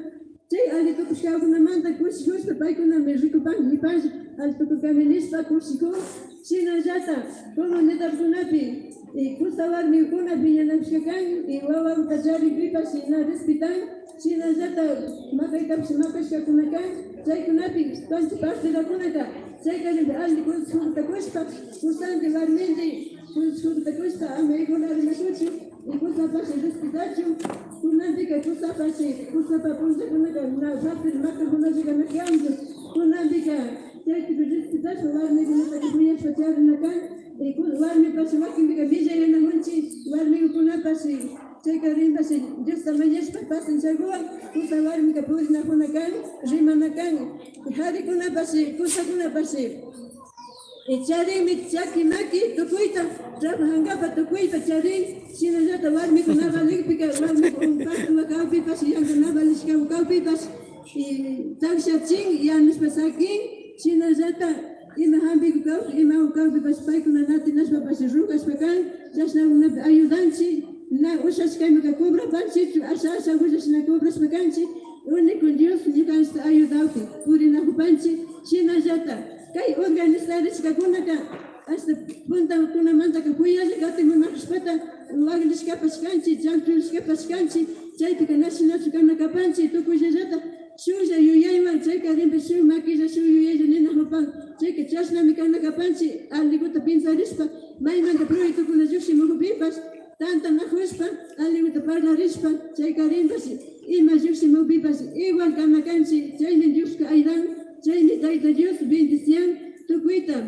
Chay alli tukushkakunamanta kushikushpa paykunami rikupan, nipanlla alli tukurkani nishpa kushikun. Shinallata comunidadkunapi, eh, kusa warmikuna piñanakushka kan, y wawakuta charikpipash na respetan. Shinallata makaytapish makashkakuna kan. Chaykunapi kanchik parterakunaka chaykarinpi alli consejokuta kushpa, kusanti warminti consejokuta kushpa ama igualarinakuchun. Y kusapash respetachun. Kunanpika kusapash, kusapa punllakunaka na fácil makakunallaka na kanchu. Kunanpika chaypi respetashpa warmikunataka kuyashpa charina kan. Y ku-, warmipash wakinpika millayanakunchik, warmikunapash chaykarinpash Diosta mañashpa pacienciakuwan kusa warmika purinakuna kan, rimana kan. Karikunapash, kusakunapash. Eh, charinmi chaki maki tukuyta, trabajankapa tukuyta charin. Shinallata warmikuna valikpika, warmika un parto kawpipash, yanka na valishka kawpipash, eh, takshachin, yanushpa sakin. Shinallata ima hampiku kawpi, ima kawpipash paykuna natinashpapash rogashpa kan. Chashnakunapi ayudanchik, na ushashkamika cobrapanchikchu, asha asha willashna cobrashpa kanchik. Único Dios ñukanchikta ayudakpi purinakupanchik. Shinallata kay organizarishkakunaka hasta puntakunamantaka kuyalla katimunakushpata waklishkapash kanchik, llakchurishkapash kanchik, chaypika na shinachu kana kapanchik, tukuyllallata shuklla yuyaywan, chaykarinpi shuk makilla, shuk yuyaylla ninakupan. Chayka chashnami kana kapanchik, allikuta pensarishpa, maymanta proyectokuna llukshimukpipash, tantanakushpa, allikuta parlarishpa, chaykarinpash, ima llukshimukpipash igual kana kanchik. Chaymi Dioska ayudan, chaymi Tayta Dios bendician tukuyta.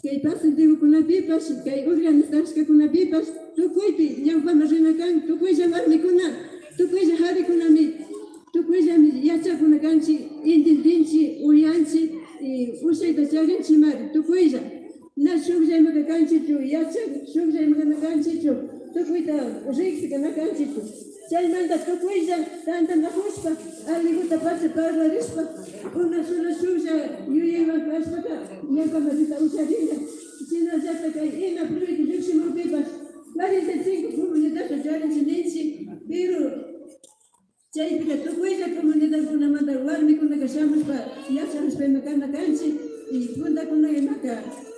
Kay pacientekunapipash, kay organizashkakunapipash, tukuypi ñawpaman rina kan, tukuylla warmikuna, tukuylla karikunami, tukuyllami yachakuna kanchik, intindinchik, uyanchik, y ushayta charinchikmari, tukuylla. Na shuklla imaka kanchikchu, yachak shuklla imaka na kanchikchu, tukuyta riksika na kanchikchu. Chaymanta tukuylla tantanakushpa, allikuta pacha parlarishpa, una sola shuklla yuyaywan kashpaka, ñawpaman rita usharinlla. Shinallata kay ima proyecto llukshimukpipash, cuarenta y cinco comunidadta charinchik ninchik, pero chaypika tukuylla comunidadkunamanta warmikunaka shamushpa, yachakushpa ima kana kanchik, y puntakunaka imaka,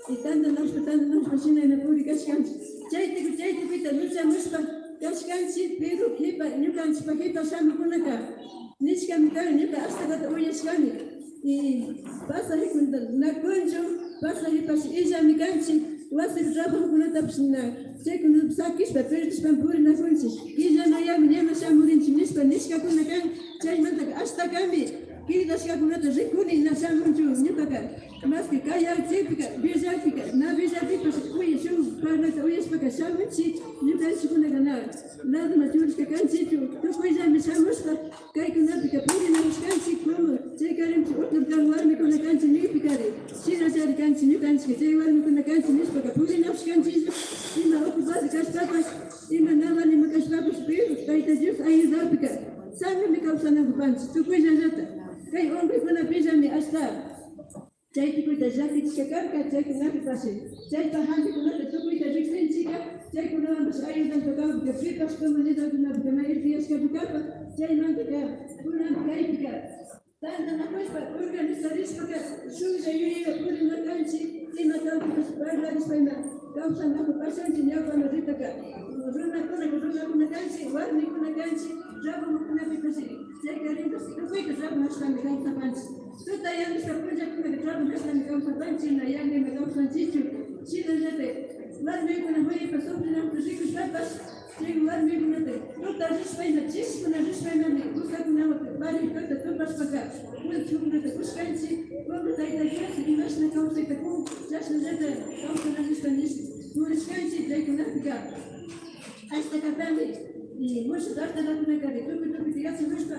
y tantanakushpa, tantanakushpa, shina ima purikashkanchik. Chaytaka, chaytakata luchamushpa kashkanchik, pero kipa, ñukanchikpa kipa shamukunaka nishkami kan, ñuka ashtakata uyashkani. Y pasajekunata na kunchu, pasajepash illami kanchik, wasipi trabajokunatapash na, chaykunata sakishpa, perdishpami purinakunchik. Killanayami ñana shamurinchik nishpa nishkakuna kan, chaymantaka ashtakami kidashkakunata rikuni na shamunchu ñukaka. Maski kay chaypika, villapika, na villapipash, uy, shuk parlata uyashpaka shamunchik, ñukanchikkunaka na, ladoman churashka kanchikchu, tukuyllami shamushpa, kaykunapika purinakushkanchik, como chaykarinchik autoridad warmikuna kanchik nikpikari, shinallari kanchik ñukanchik, chay warmikuna kanchik nishpaka purinakushkanchiklla, ima ocupado kashpapash, ima na valima kashpapash, pero Tayta Dios ayudapika, sanami kawsanakupanchik, tukuyllallata, kay unkuykunapillami ashta. Chay tukuyta llakichishka karka, chaykunapipash, chaypa hantikunata tukuyta riksinchikka, chaykunawanpash ayudashpa kawpika, pipash comunidadkunapika na irkiyashkachu karka, chaymantaka, kunan kaypika, Tantanakushpa, organizarishpaka, shuklla yuyayka purina kanchik, ima kawsashpa, parlarishpa ima kawsanakupashanchik, ñawpana ritaka, runakunaka runakuna kanchik, warmikuna kanchik, trabajokunapipash, chayka rinkashi tukuyka trabajashpami kawsapanchik. Tuta yanushka punllakunaka trabajashnami kawsapanchik, na yallima kawsanchikchu. Shinallatak warmikuna juyaypa sufrinakta rikushpapash, chay warmikunata tuta rishpa ima, chishkuna rishpa imami kusakunawan parijkata tupashpaka, juntikukunata kushkanchik, como Tayta Dios imashna kawsayta kun, chashnallatak kawsana nishpa nish purishkanchik chaykunapika. Ashtakatami, y mushuk tartanakunakari tukuy tukuyta yachakushpa,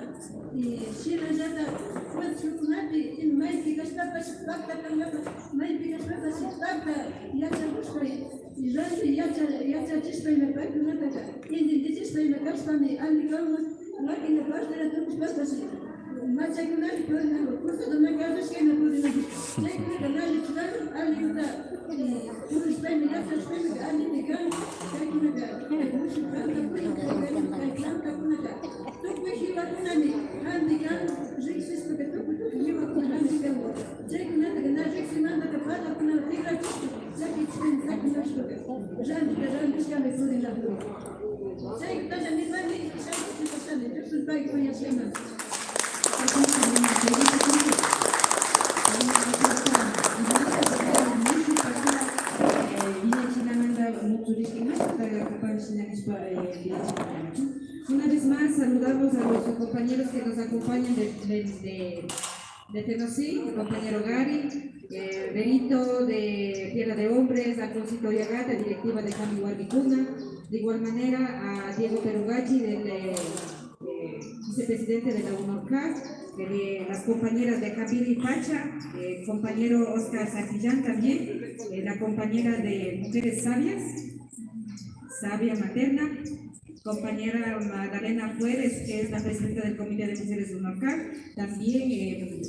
y shinallatak juntikukunapi, y maypi kashpapash pakta kankapak, maypi kashpapash pakta yachakushpa, y ranti yacha-, yachachishpa ima paykunataka, intindichishpa ima kashpami alli kanman, wakina partera tukushpapash. Machakunapi purinakun, kusakunaka arrashkayna purinakun. Chaykunaka na allichu kan, allikuta, eh, purishpaymi, yachashpaymi allipi kan. Chaykunaka, eh, mushuk plantakuna, kay plantakunaka tukuy jiwakunami janti kan, riksishpaka tukuy, tukuy jiwakuna janti kan. Chaykunataka na riksimantaka parlakunawan tikrachishpa, llakichishpami, llakichishpaka rantita rantishkami purinakun. Chaykutalla nipani, shamushpa nipashani, Dios payka kuyashkaman. Wiñachinamanta mutsurishka imashata kapan shina nishpa, eh, wiñachinakanchu. Una vez más, saludamos a los compañeros que nos acompañan de, de, de, de Tenosí, el compañero Gary, eh, Benito de Tierra de Hombres, Alfonsito Yagata, directiva de Jambi Warmikuna, de igual manera a Diego Perugachi, del, eh, eh, vicepresidente de la UNORCAC, eh, de las compañeras de Jambiri Pacha, eh, compañero Oscar Santillán también, eh, la compañera de Mujeres Sabias, Sabia Materna, compañera Magdalena Juárez, que es la presidenta del Comité de Mujeres de UNORCAC, también, eh,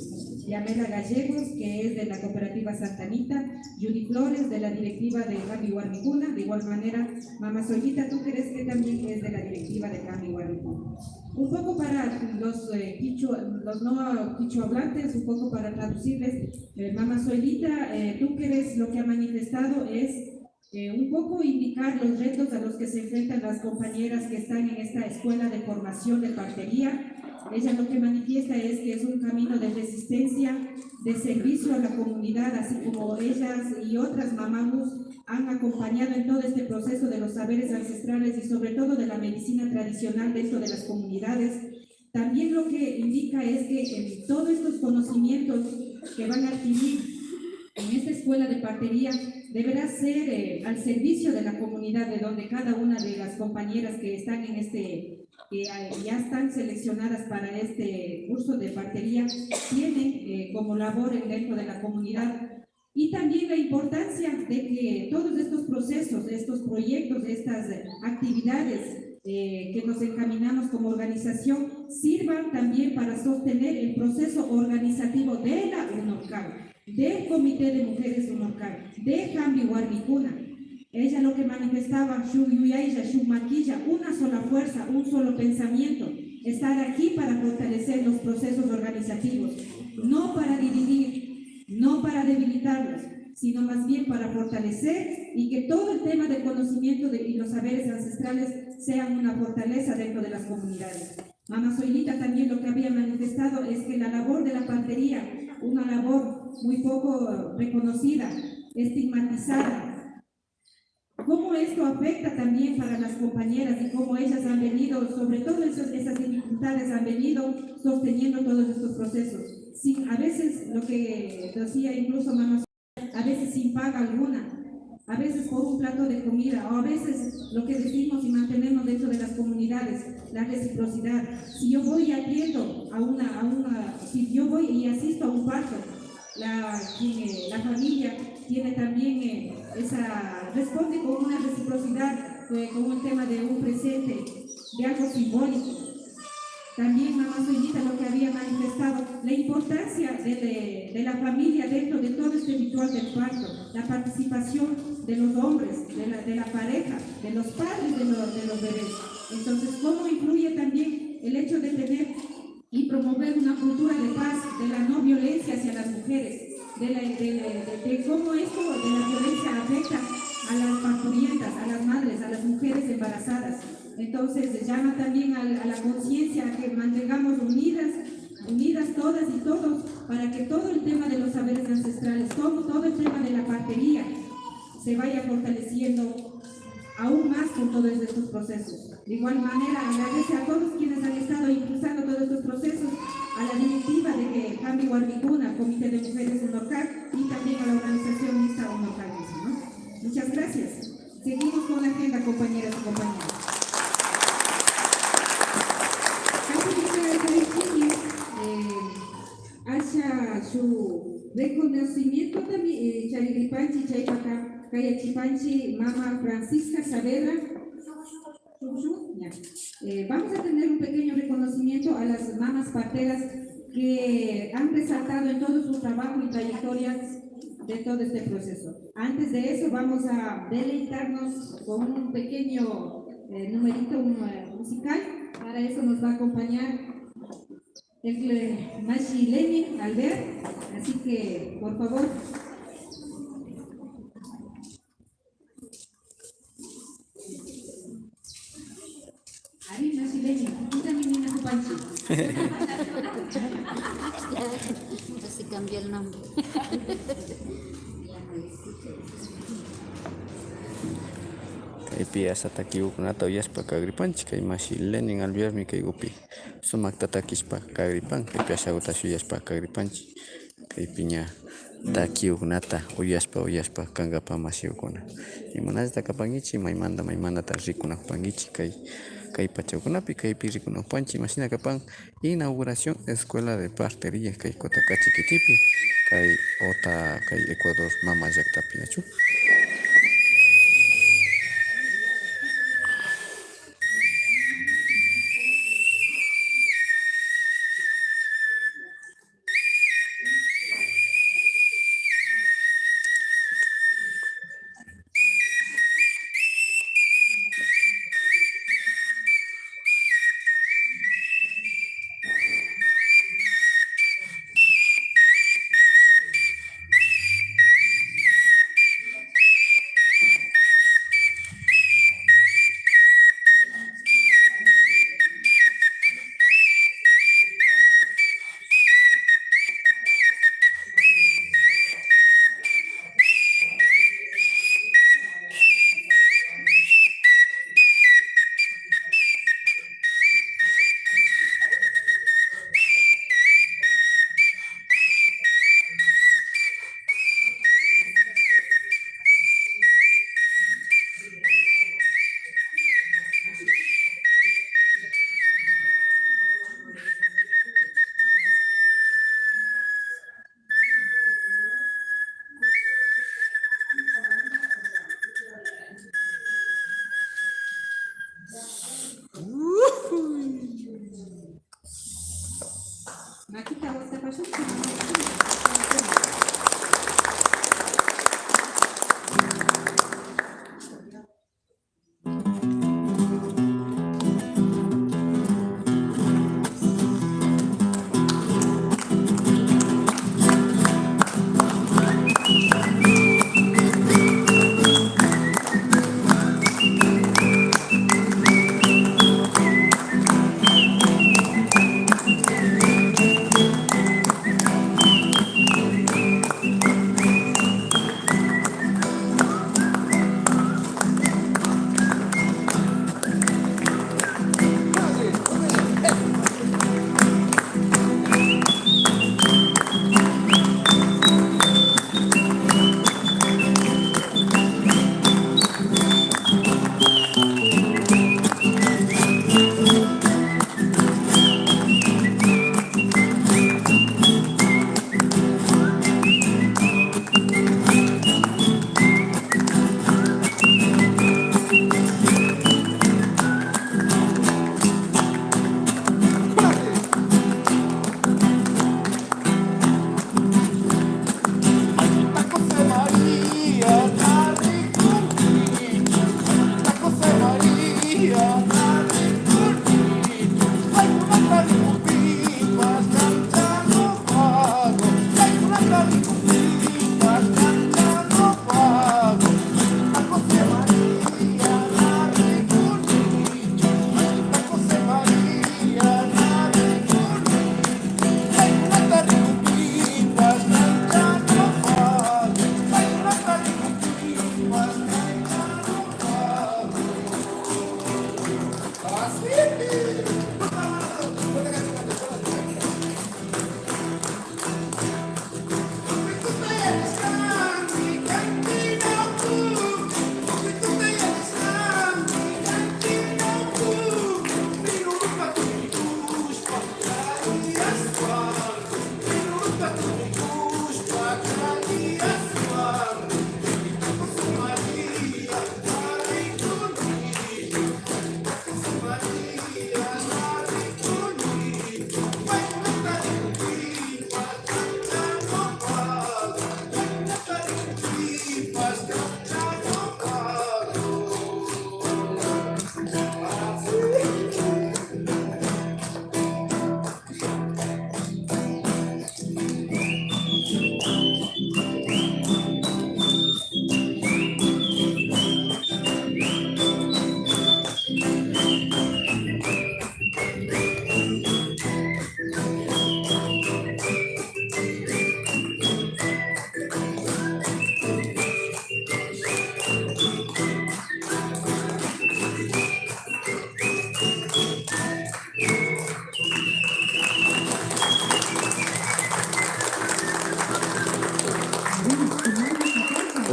Yamela Gallegos, que es de la cooperativa Santa Anita, Judy Flores, de la directiva de Jambi Warmikuna, de igual manera, Mama Soyita Túqueres, que también es de la directiva de Jambi Warmikuna. Un poco para los, eh, quichua, los no quichua hablantes, un poco para traducirles, eh, Mama Soyita, eh, Túqueres lo que ha manifestado es eh, un poco indicar los retos a los que se enfrentan las compañeras que están en esta escuela de formación de partería. Ella lo que manifiesta es que es un camino de resistencia, de servicio a la comunidad, así como ellas y otras mamamus han acompañado en todo este proceso de los saberes ancestrales y sobre todo de la medicina tradicional dentro de las comunidades. También lo que indica es que en todos estos conocimientos que van a adquirir en esta escuela de partería deberá ser, eh, al servicio de la comunidad de donde cada una de las compañeras que están en este, que, eh, ya están seleccionadas para este curso de partería, tienen, eh, como labor en dentro de la comunidad. Y también la importancia de que todos estos procesos, estos proyectos, estas, eh, actividades, eh, que nos encaminamos como organización sirvan también para sostener el proceso organizativo de la UNORCAC, del Comité de Mujeres UNORCAC, de Jambi Warmikuna. Ella lo que manifestaba, shuk yuyaylla, shuk makilla, una sola fuerza, un solo pensamiento, estar aquí para fortalecer los procesos organizativos, no para dividir, no para debilitarlos, sino más bien para fortalecer y que todo el tema de conocimiento de, y los saberes ancestrales sean una fortaleza dentro de las comunidades. Mama Soyita también lo que había manifestado es que la labor de la partería, una labor muy poco reconocida, estigmatizada, cómo esto afecta también para las compañeras y cómo ellas han venido, sobre todo esas, esas dificultades, han venido sosteniendo todos estos procesos. Sin, a veces, lo que decía incluso Mama, a veces sin paga alguna, a veces por un plato de comida, o a veces lo que decimos y mantenemos dentro de las comunidades, la reciprocidad. Si yo voy y atiendo a una, a una, si yo voy y asisto a un parto, la, quien, eh, la familia tiene también, eh, esa, responde con una reciprocidad, eh, con un tema de un presente, de algo simbólico. También Mama Soyita lo que había manifestado, la importancia de, de, de la familia dentro de todo este ritual del parto, la participación de los hombres, de la, de la pareja, de los padres de los, de los bebés. Entonces, ¿cómo influye también el hecho de tener y promover una cultura de paz, de la, de la, de, de cómo esto de la violencia afecta a las parturientas, a las madres, a las mujeres embarazadas. Entonces, llama también a, a la conciencia a que mantengamos unidas, unidas todas y todos, para que todo el tema de los saberes ancestrales, todo, todo el tema de la partería se vaya fortaleciendo aún más con todos estos procesos. De igual manera, agradece a todos quienes han estado impulsando todos estos procesos, a la directiva de que Jambi Warmikuna, Comité de Mujeres UNORCAC, y también a la organización mixta UNORCAC mismo, ¿no? Muchas gracias. Seguimos con la agenda, compañeras y compañeros. Kaypi ñuka kay kiki, eh, asha shuk reconocimiento también, eh, chariripanchi, chaypaka kayachipanchi mama Francisca Saavedra. Ya. Eh, vamos a tener un pequeño reconocimiento a las mamás parteras que han resaltado en todo su trabajo y trayectoria de todo este proceso. Antes de eso, vamos a deleitarnos con un pequeño, eh, numerito, un, eh, musical. Para eso nos va a acompañar el, eh, Mashi Lenin Albert. Así que, por favor. Ari, Mashi Lenin, quítame, nina, kupanchi. Yo sí cambié el nombre. Kaypi asha takikukunata uyashpa kagripanchi, kay Mashi Lenin Albertmi kaykupi sumakta takishpa kagripan, kaypi ashakuta shuyashpa kagripanchi. Kaypi ña takikukunata uyashpa, uyashpa kankapa mashikukuna. Imanallata kapankichi, maymanta, maymantata rikunakupankichi kay, kay pachakunapi, kaypi rikunakupanchi, imashina kapan inauguración Escuela de Partería kay Cotacachi kitipi, kay Ota, kay Ecuador mama llaktapi, nachu.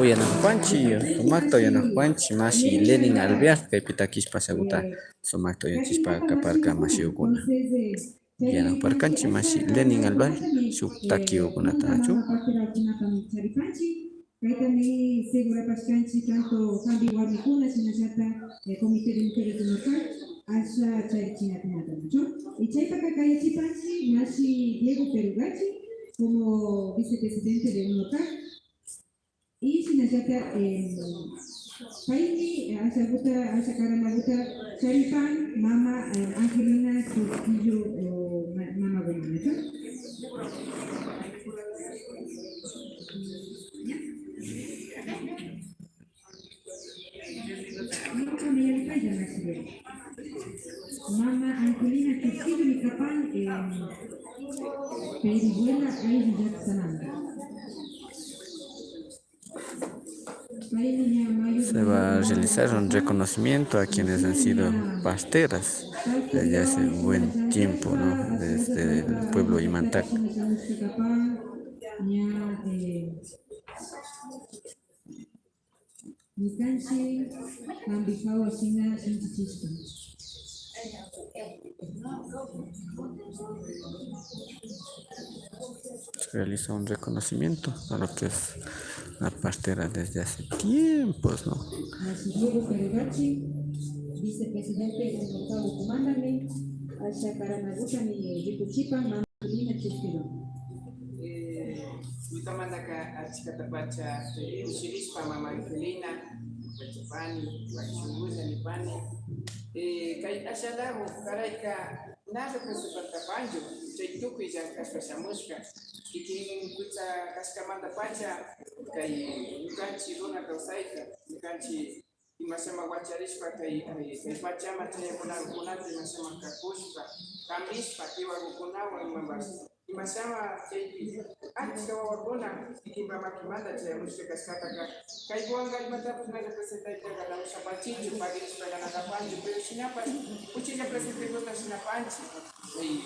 Yanakupanchik, sumakta yanakupanchik mashi Lenin Alvear kaypi takishpa ashaguta sumakta uyachishpa kaparka mashikuna. Yanakuparkanchik mashi Lenin Alvear shuk takigukunata, nachu? Kaytami segurapashkanchik tanto jambi warmikuna shinallata, eh, Comité de Mujeres de UNOCAC asha charichinata, nachu? Y chaypaka kayachipanchik mashi Diego Perugachi como vicepresidente de UNOCAC. Y shinallata, eh, paymi ashaguta, asha karamaguta charipan mama, eh, Angelina Trujillo, eh, ma-, mamagunamanchu. Mama Angelina Trujillo mi kapan, eh, Pirihuela ayllu llaktamanta. Se va a realizar un reconocimiento a quienes han sido parteras desde hace un buen tiempo, ¿no? Desde el pueblo Imantaka. Realiza un reconocimiento a lo que es la partera desde hace tiempos, ¿no? Mashigugu Perugachi, vicepresidente Gustavo Comandame, asha karamagutami rikuchipan, mama Angelina Trujillo. Eh, ñukamantaka achkatapacha, eh, ushirishpa mama Angelina, pachapani, wakishungulla nipani. Eh, kay ashalagu karayka, na representapanchu chay tukuy llankashpa shamushka. Kikin kucha kashkamantapacha kay ñukanchik runa kawsayka, ñukanchik imashama wacharishpa kay, kay, kay pachaman chayakunakunapi imashama kakushpa, kambishpa, kiwakukunawan imapash, imashama chaypi achka wawakuna kikinpa makimanta chayamushka kashkataka, kaykuwanka imatapash na representayta ganamushapanchikchu, pagirishpa ganakapanchu, pero shinapash uchilla presentekuta shinapanchik. Eh,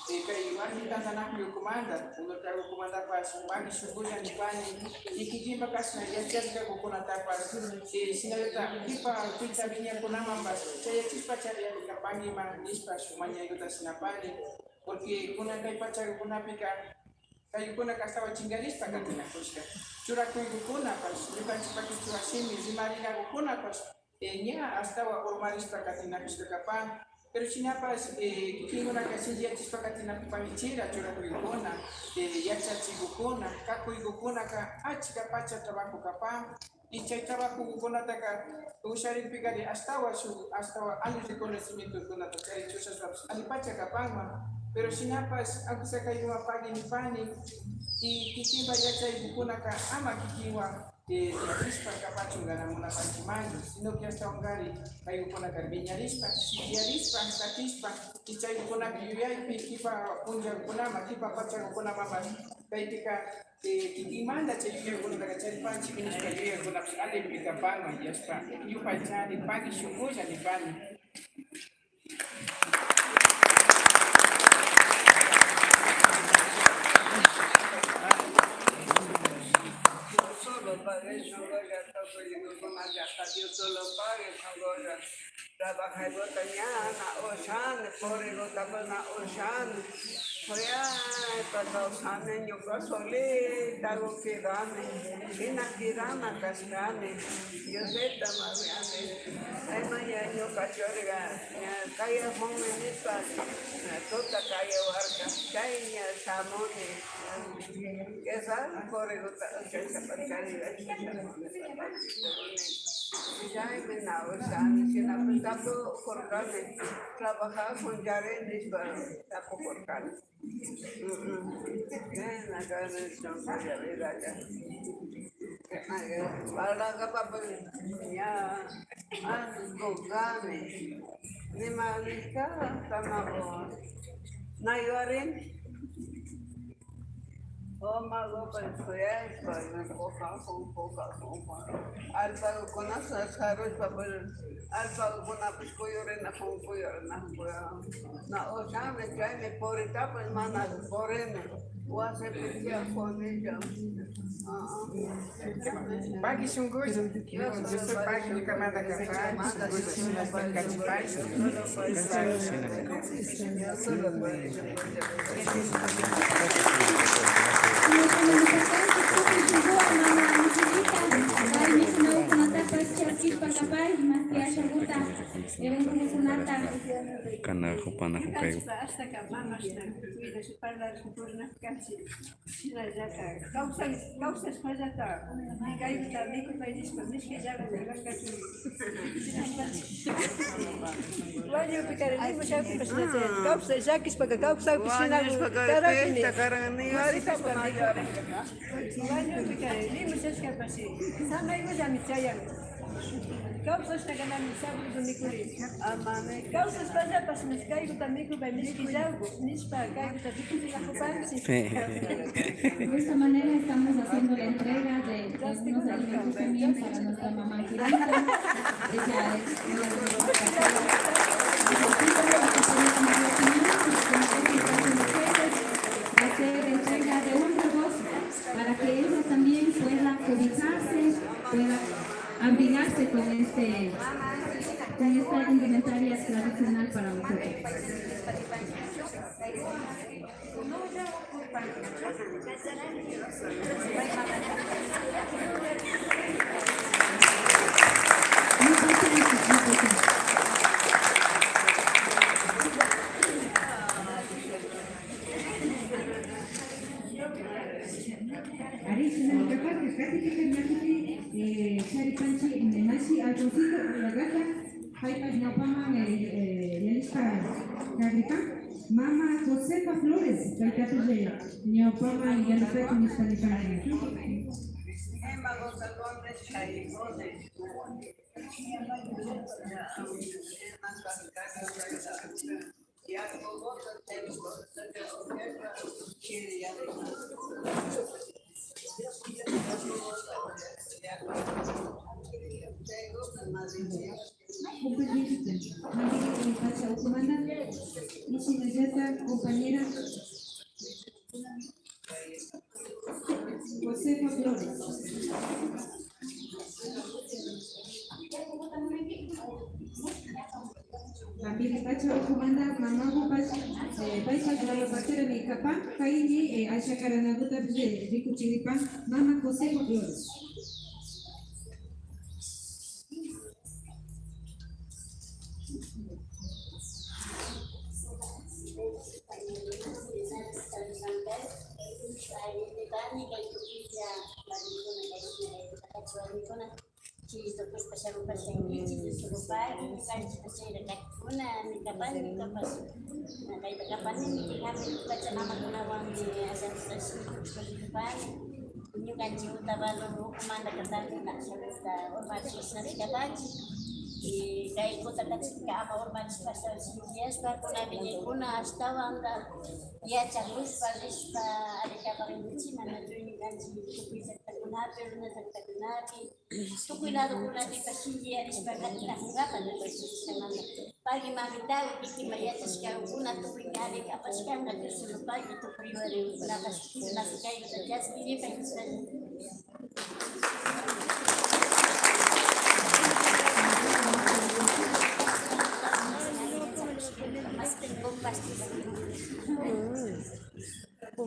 eh, kay warmi tantanakuyukumanta, unorkakukumantapash pagi shukulla nipani, y kikinpa kashna yachashkakukunatapash, eh, shinallata kipa pita wiñakunamanpash chayachishpa chariyani kapankiman nishpa shuk mañaykuta shinapani, porque kunan kay pachakukunapika kaykunaka ashtawan chinkarishpa katinakushka. Churakuykukunapash, ñukanchikpa kichwa shimi rimarinakukunapash, eh, ña ashtawan urmarishpa katinakushka kapan. Pero shinapash, eh, kikinkunaka shinchiyachishpa katinakupankichira churakuykuna, eh, yachachikukuna, kakuykukunaka achka pacha trabajo kapan. Y chay trabajokunataka usharikpikari ashtawan shuk, ashtawan alli reconocimientokunata charichushashpapash allipacha kapanman. Pero shinapash, aunque sea kaykuman pagui nipani, y kikinpa yachaykukunaka ama kikinwan, eh, tiyarishpa kapachun ganamunapanchikmanchu, sino que ashtawankari kaykukunaka wiñarishpa, shinchiyarishpa, katishpa, y chaykukunaka yuyaypi kipa punllakukunaman, kipa pachakukunamanpash kaypika, eh, kikinmanta chay yuyaykunataka charipanchik nishpa yuyaykunapash allipi kapanman, yashpa yupaychani, pagui shukulla nipani. Dios solo pague, shunkulla tukuy, shunkulla, Dios solo pague, shunkulla. Trabajaykuta ña na ushani, purikutapash na ushani. Kuyaypa kawsani, ñuka solitaku kidani. Shina kidana kashkani. Diosita mañani. Chayman ña ñuka churika ña kayakunmi nishpa, ña tuta kayawarka. Chay ña shamuni. Quizás purikuta ushashpa, charika, chaymi na ushani, shinapash tapukurkani, trabajakunllari nishpa tapukurkani. Mm, mm. Chayna kani, shunkulla vidalla. Parlakapapash ña allku kani. Nima nishka, tamaku na yuyarini. Sumakpash kuyashpa, ña puka, puka, puka. Allpakukuna sa-, sarushpapash, allpakukunapash kuyurina, kuyurina, kuyurina. Na ushani, chaymi puritapash mana purini. Pagui shunkulla. Yo soy pagui ñukamanta kapan, shunkulla shina kachipay. Kanajupa, najupa. Shinallata kawsan, kawsashpallata kayta mikupay nishpa mishki llaguta kankachun. Wañukpika rimushakpipash kawsay llakishpaka kawsakpi shina karakmi. Wañukpika rimushashkapashi samaykullami chayan. Kawsashkakunami sabroso mikurin. Amami kawsashpallapash kaykuta mikupay mishki llagu nishpa kaykuta rikuchillakupanchik. De esta manera estamos haciendo la entrega de algunos alimentos también para nuestra mamá Quirita. Ella es una de nuestras va a hacer entrega de un rebozo para que ella también pueda cobijarse, pueda abrigarse con este, con esta indumentaria tradicional para nosotros. Ari, shinami kaparka, katikita ñakupi, eh, charipanchi, eh, mashi Alfonsito Uragata, paypa ñawpaman, eh, eh, yalishpa kagripan, mama Josefa Flores, paytapish, eh, ñawpaman yalipachi nishpa nipanka. Compañerita, mantenga pacha ukumanta, y shinallata compañera Josefa Flores. También pacha ukumanta mamagupash, eh, paypash lalo parterami kapan, kaymi, eh, asha karanaguta, eh, rikuchiripan mama Josefa Flores. Chillukushpa shamupashkankichik, Diospa pagui, ñukanchikpa chayra kakkunami kapan, ñukapash kayta kapanimi, Pachamakunawanmi allanta shimikushpa rikupani. Ñukanchik Otavalo ukumanta katanmi ashakuta urmachishpa rishkapanchik. Y kaykuta kachikka ama urmachishpa ashawan shimikuyashpa, kunanmi ñukaykuna ashtawanta yachakushpa rishpa alli kapankichik, manachu ñukanchik tukuy llaktakunapi, runa llaktakunapi. Tukuy ladokunapipash shinchiyarishpa katinakunkapa ñukanchikmanta. Pagui mamita, kikinpa yachashkankuna tukuy alli kapashkanka, Dios lo pagui, tukuy warmikunapash, kikinpash kayta chaskiripay, Dios.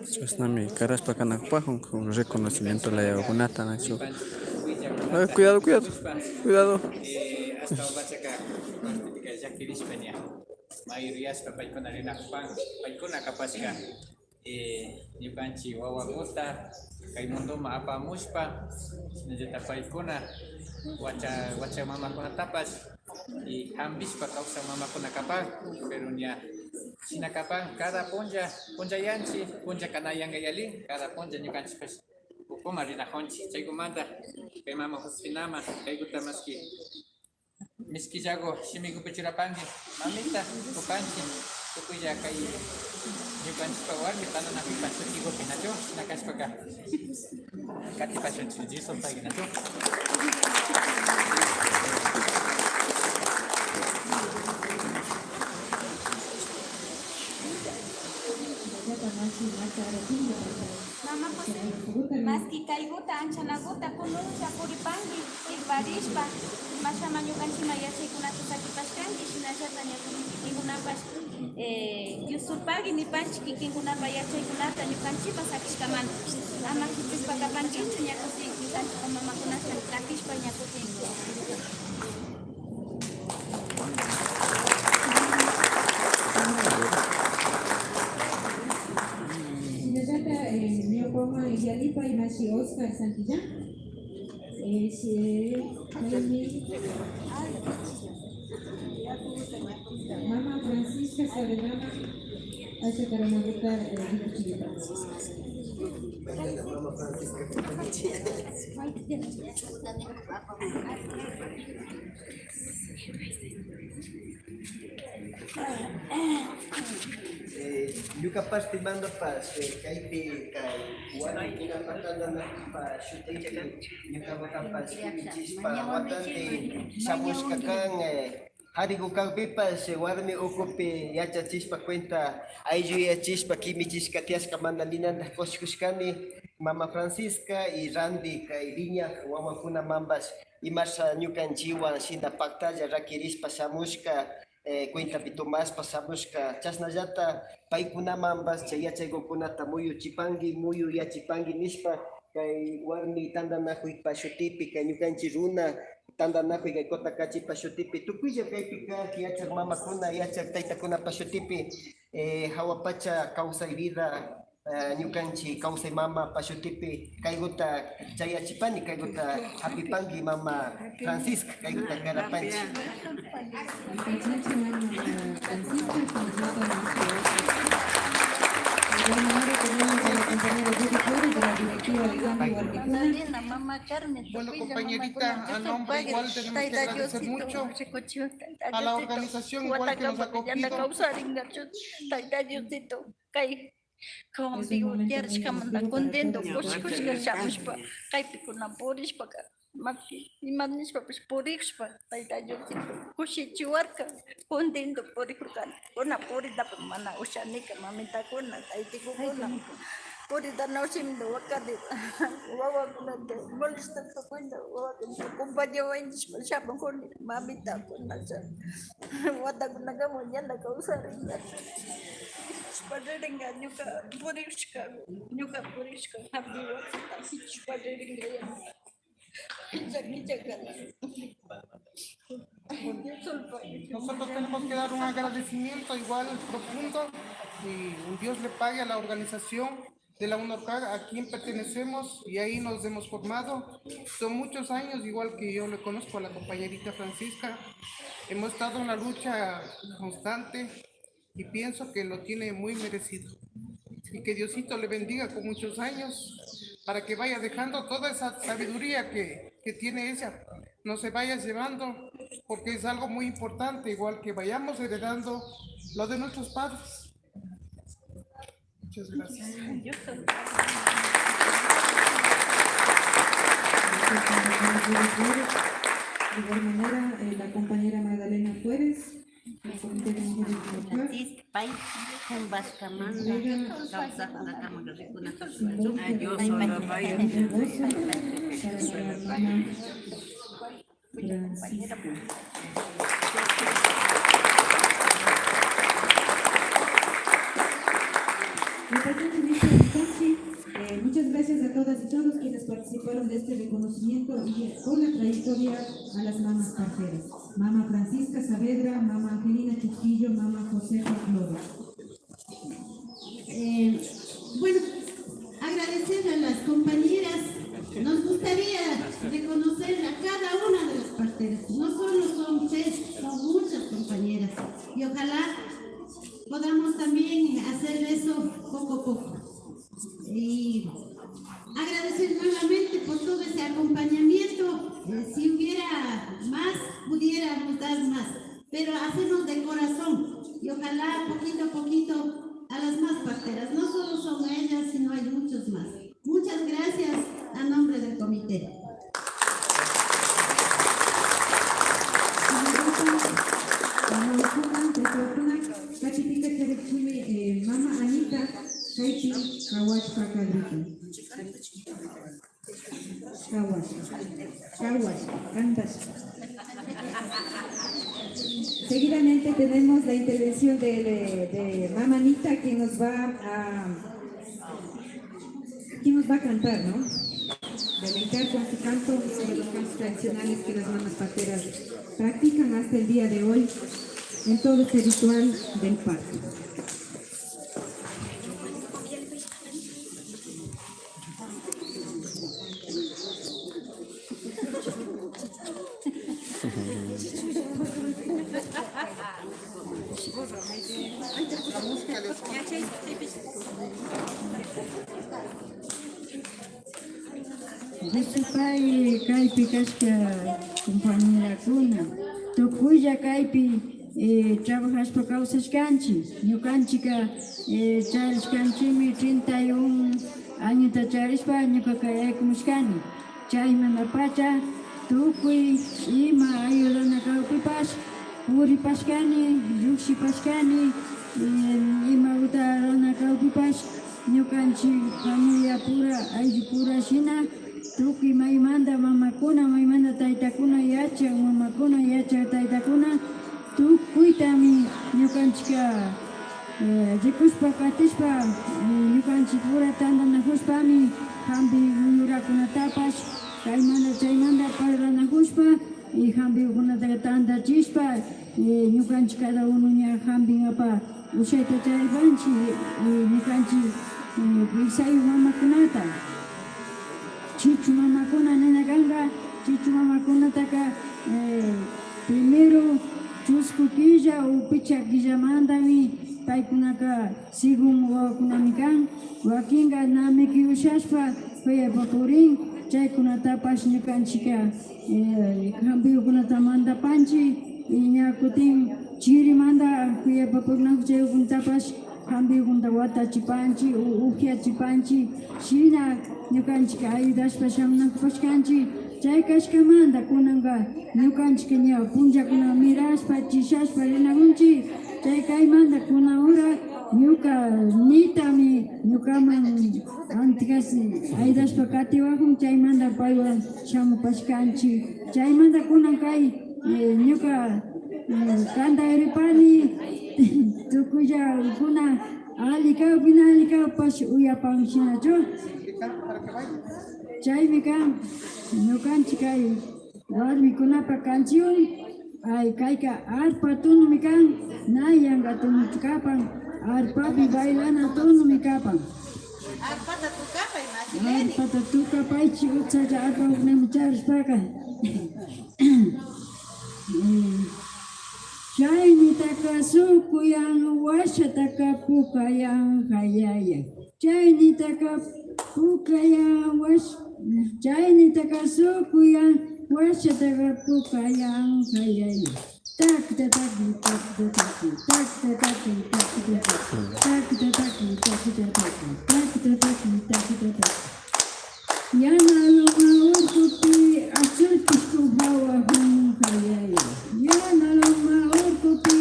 Chashnami karashpa kanakupajun, reconocimiento layakunata, nachu. A ver, cuidado, cuidado, cuidado. Eh, hasta pachaka, llakirishpa ña, mayuriyashpa paykuna rinakupan, paykuna kapashka, eh, ñukanchik wawakuta kay mundoman apamushpa, shinallata paykuna wacha, wacha mamakunatapash y hampishpa kawsak mamakuna kapan, pero ña shina kapan, cada punlla punllayanchik, punlla kanayanka yalin, cada punlla ñukanchikpash ukuman rinajunchik. Chaykumanta kay mama Josefinaman kaykuta maski mishkillaku shimikupi churapanki, mamita, ñukanchik tukuylla kay ñukanchikpa warmi tantanakuypa shutikupi, nachu? Shina kashpaka. Katipashunchik, Dios pagui, nachu. Maski kayguta, anchanaguta, kunuklla puripanki, killparishpa, imashama ñukanchima yachaykunata sakipashkanki, shinallata ña kikinkunapash, eh, yusurpagui nipanchik kikinkunapa yachaykunata ñukanchipa sakishkamanta. Ama kichishpa kapankichu, ña kutin ñukanchipa mamakunasha katishpa ña kutin. Shinallata, eh, ñawpaman yalipay mashi Oscar Santillán. Eh, shi-, kaymi mama Francisca Saavedraman ashtakaranakuta, eh, rikuchiripa. Eh, ñuka partimandapash, eh, kaypi kay warmikunapa tantanakupa shutinpi ñukapash kimichishpa watanpi shamushka kan, eh, jariku kakpipash, eh, warmi ukupi yachachishpa cuenta aylluyachishpa kimichishka tiyashkamanta ninanta kushijushkani mama Francisca y Randy kay wiñak wawakunamanpash. Imasha ñukanchiwan shina paktalla rakirishpa shamushka, eh, cuentapi tomashpa shamushka, chashnallata paykunamanpash chay yachaykukunata muyuchipanki, muyuyachipanki nishpa, kay warmi tantanakuypa shutipi, kay ñukanchi runa tantanakuy kay Cotacachipa shutipi, tukuylla kaypi kak yachak mamakuna, yachak taytakunapa shutipi, eh, jawa pacha kawsay vida, eh, ñukanchi kawsay mamapa shutipi kaykuta chayachipani, kaykuta japipanki mama Francisca, kaykuta karapanchi. Bueno, compañerita, a nombre igual tenemos que agradecer mucho a la organización igual que nos ha acogido. Kay Juan Vigo tiyarishkamanta contento, kushi kushika shamushpa, kaypi kunan purishpaka, maki ima nishpapish purikushpa, Tayta Diosito kushichiwarka, contento purikurkani. Kunan puritapash mana ushanika, mamitakuna, taytikukuna, puritana ushinta wakani, wawakunata molestashpa cuenta, wawakunata acompañaway nishpa shamukuni, mamitakuna, watakunakaman yana kawsarinka. Purishpa ririnka, ñuka purishka, ñuka purishka, jambi wasita pichushpa ririnka, yana. Kicha, kicha kana. Ay, Dios, solpa. Nosotros tenemos que dar un agradecimiento igual profundo y un Dios le pague a la organización de la UNORCAC, a quien pertenecemos y ahí nos hemos formado. Son muchos años, igual que yo le conozco a la compañerita Francisca. Hemos estado en la lucha constante y pienso que lo tiene muy merecido. Y que Diosito le bendiga con muchos años para que vaya dejando toda esa sabiduría que, que tiene ella. No se vaya llevando, porque es algo muy importante, igual que vayamos heredando lo de nuestros padres. Muchas gracias. De igual manera, eh, la compañera Magdalena Flores, del Comité de Mujeres de Local, entrega simbólica de gozo para la mamá. Gracias. Importante en este instante, eh, muchas gracias a todas y todos quienes participaron de este reconocimiento y por la trayectoria a las mamás parteras. Mama Francisca Saavedra, mama Angelina Trujillo, mama Josefa Flores. Eh, bueno, agradecer a las compañeras. Nos gustaría reconocer a cada una de las parteras. No solo son tres, son muchas compañeras. Y ojalá podamos también hacer eso poco a poco. Y agradecer nuevamente por todo ese acompañamiento. Eh, si hubiera más, pudiéramos dar más. Pero hacemos de corazón y ojalá poquito a poquito a las más parteras. No solo son ellas, sino hay muchos más. Muchas gracias a nombre del comité. Kachipika charikchimi, eh, mama Anita, kaypi kawashpa kadrita. Kawash, kawash, kandash. Seguidamente tenemos la intervención de, de, de Mama Anita, quien nos va a, quien nos va a cantar, ¿no? Deleitar con su canto sobre los cantos tradicionales que las mamás parteras practican hasta el día de hoy en todo este ritual del parto. Rishipay kaypi kashka compañerakuna, tukuylla kaypi, eh, trabajashpa kawsashkanchik. Ñukanchikka, eh, charishkanchikmi treinta y un añota charishpa, ñukaka yaykumushkani. Chaymantapacha tukuy ima ayudana kawpipash puripashkani, llukshipashkani, eh, imaguta rurana kawpipash ñukanchik familiapura, ayllupura shina tukuy maymanta mamakuna, maymanta taytakuna, yachak mamakuna, yachak taytakuna, tukuytami ñukanchikka, eh, rikushpa katishpa, eh, ñukanchikpura tantanakushpami hampi yurakunatapash kaymanta chaymanta parlanakushpa, y hampikunataka tantachishpa, eh, ñukanchik cada uno ña hampinkapak ushayta charipanchik, eh, ñukanchik, eh, wiksayuk mamakunata. Chichu mamakuna nina kanka, chichu mamakunataka, eh, primero chusku killa o pichka killamantami paykunaka según wawakunami kan, wakinka na mikuy ushashpa kuyaypa purin, chaykunatapash ñukanchikka, eh, hampiyukunata mandapanchik, y ña kutin chirimanta kuyaypa purinakun chaykunatapash hampiyukunata watachipanchik, u-, upyachipanchik, shina ñukanchik ayudashpa shamunakupashkanchik. Chay kashkamanta kunanka ñukanchik ña punllakuna mirashpa, chishashpa rinakunchik. Chay kaymanta kunan hora ñuka nitami ñukaman antikas ayudashpa katiwakun, chaymanta paywan shamupashkanchik. Chaymanta kunan kay, eh, ñuka, eh, kantayaripani tukuyllakuna alli kakpi na alli kakpash uyapan shinachu. Chaymi kan ñukanchik kay warmikunapa canción, ay, kayka arpa tunumi kan, na yanka tunuchu kapan, arpapi bailana tunumi kapan. Arpata tukapay, mashileni. Arpata tukapaychik, utsalla arpakunami charishpaka. Chaynitaka sukuyan, washataka pukayan, hayayan. Chaynitaka pukayan, wash-, chaynitaka sukuyan, washataka pukayan, hayayan. Takta taki, takta taki, takta taki, takta taki, takta taki, takta taki, takta taki, takta taki. Yana loma urkupi azul pishku hawa hun hayaya. Yana loma urkupi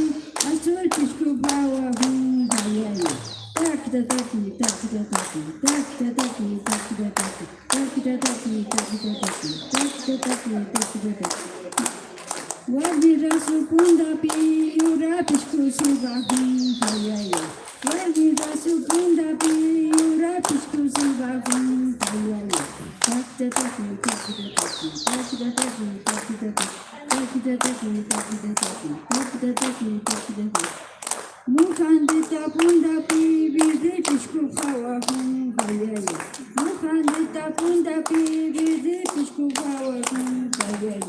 azul pishku hawa hun hayaya. Takta taki, takta taki, takta taki, takta taki, takta taki, takta taki, takta taki, takta taki, takta taki. Warmi rasu puntapi yura pishku siwa hun hayaya. Warmi rasu puntapi yura pishku siwa hun hayaya. Takta taki, takta taki, takta taki, takta taki, takta taki, takta taki, takta taki, takta taki, takta taki. Mujandita puntapi verde pishku hawa hun hayaya. Mujandita puntapi verde pishku hawa hun hayaya.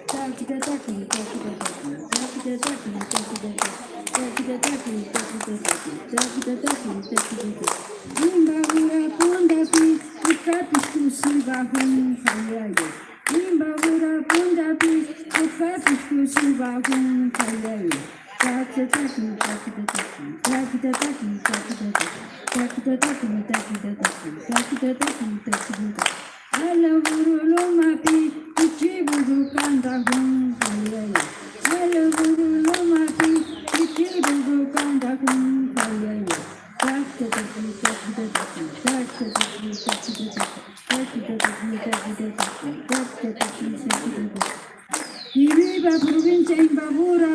Takita taki, takita taki, takita taki, takita taki, takita taki, takita taki, takita taki, takita taki. Imbabura puntapi uka pishku siwa hun hayaya. Imbabura puntapi uka pishku siwa hun hayaya. Takita taki, takita taki, takita taki, takita taki, takita taki, takita taki, takita taki, takita taki. Alaburu lomapi pichi buru kanta hun hayaya. Alaburu lomapi pichi buru kanta hun hayaya. Takta Y viva provincia Imbabura.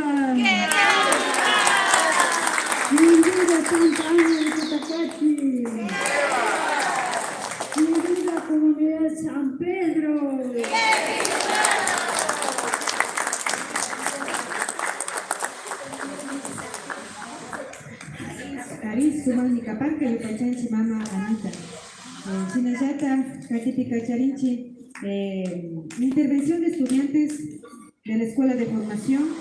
Y viva Santa Ana de Cotacachi. Y viva comunidad San Pedro. Ari, sumakmi kaparka, yupaychanchik mama Anita. Eh, shinallata kakipi kacharinchik, eh, intervención de estudiantes de la Escuela de Formación,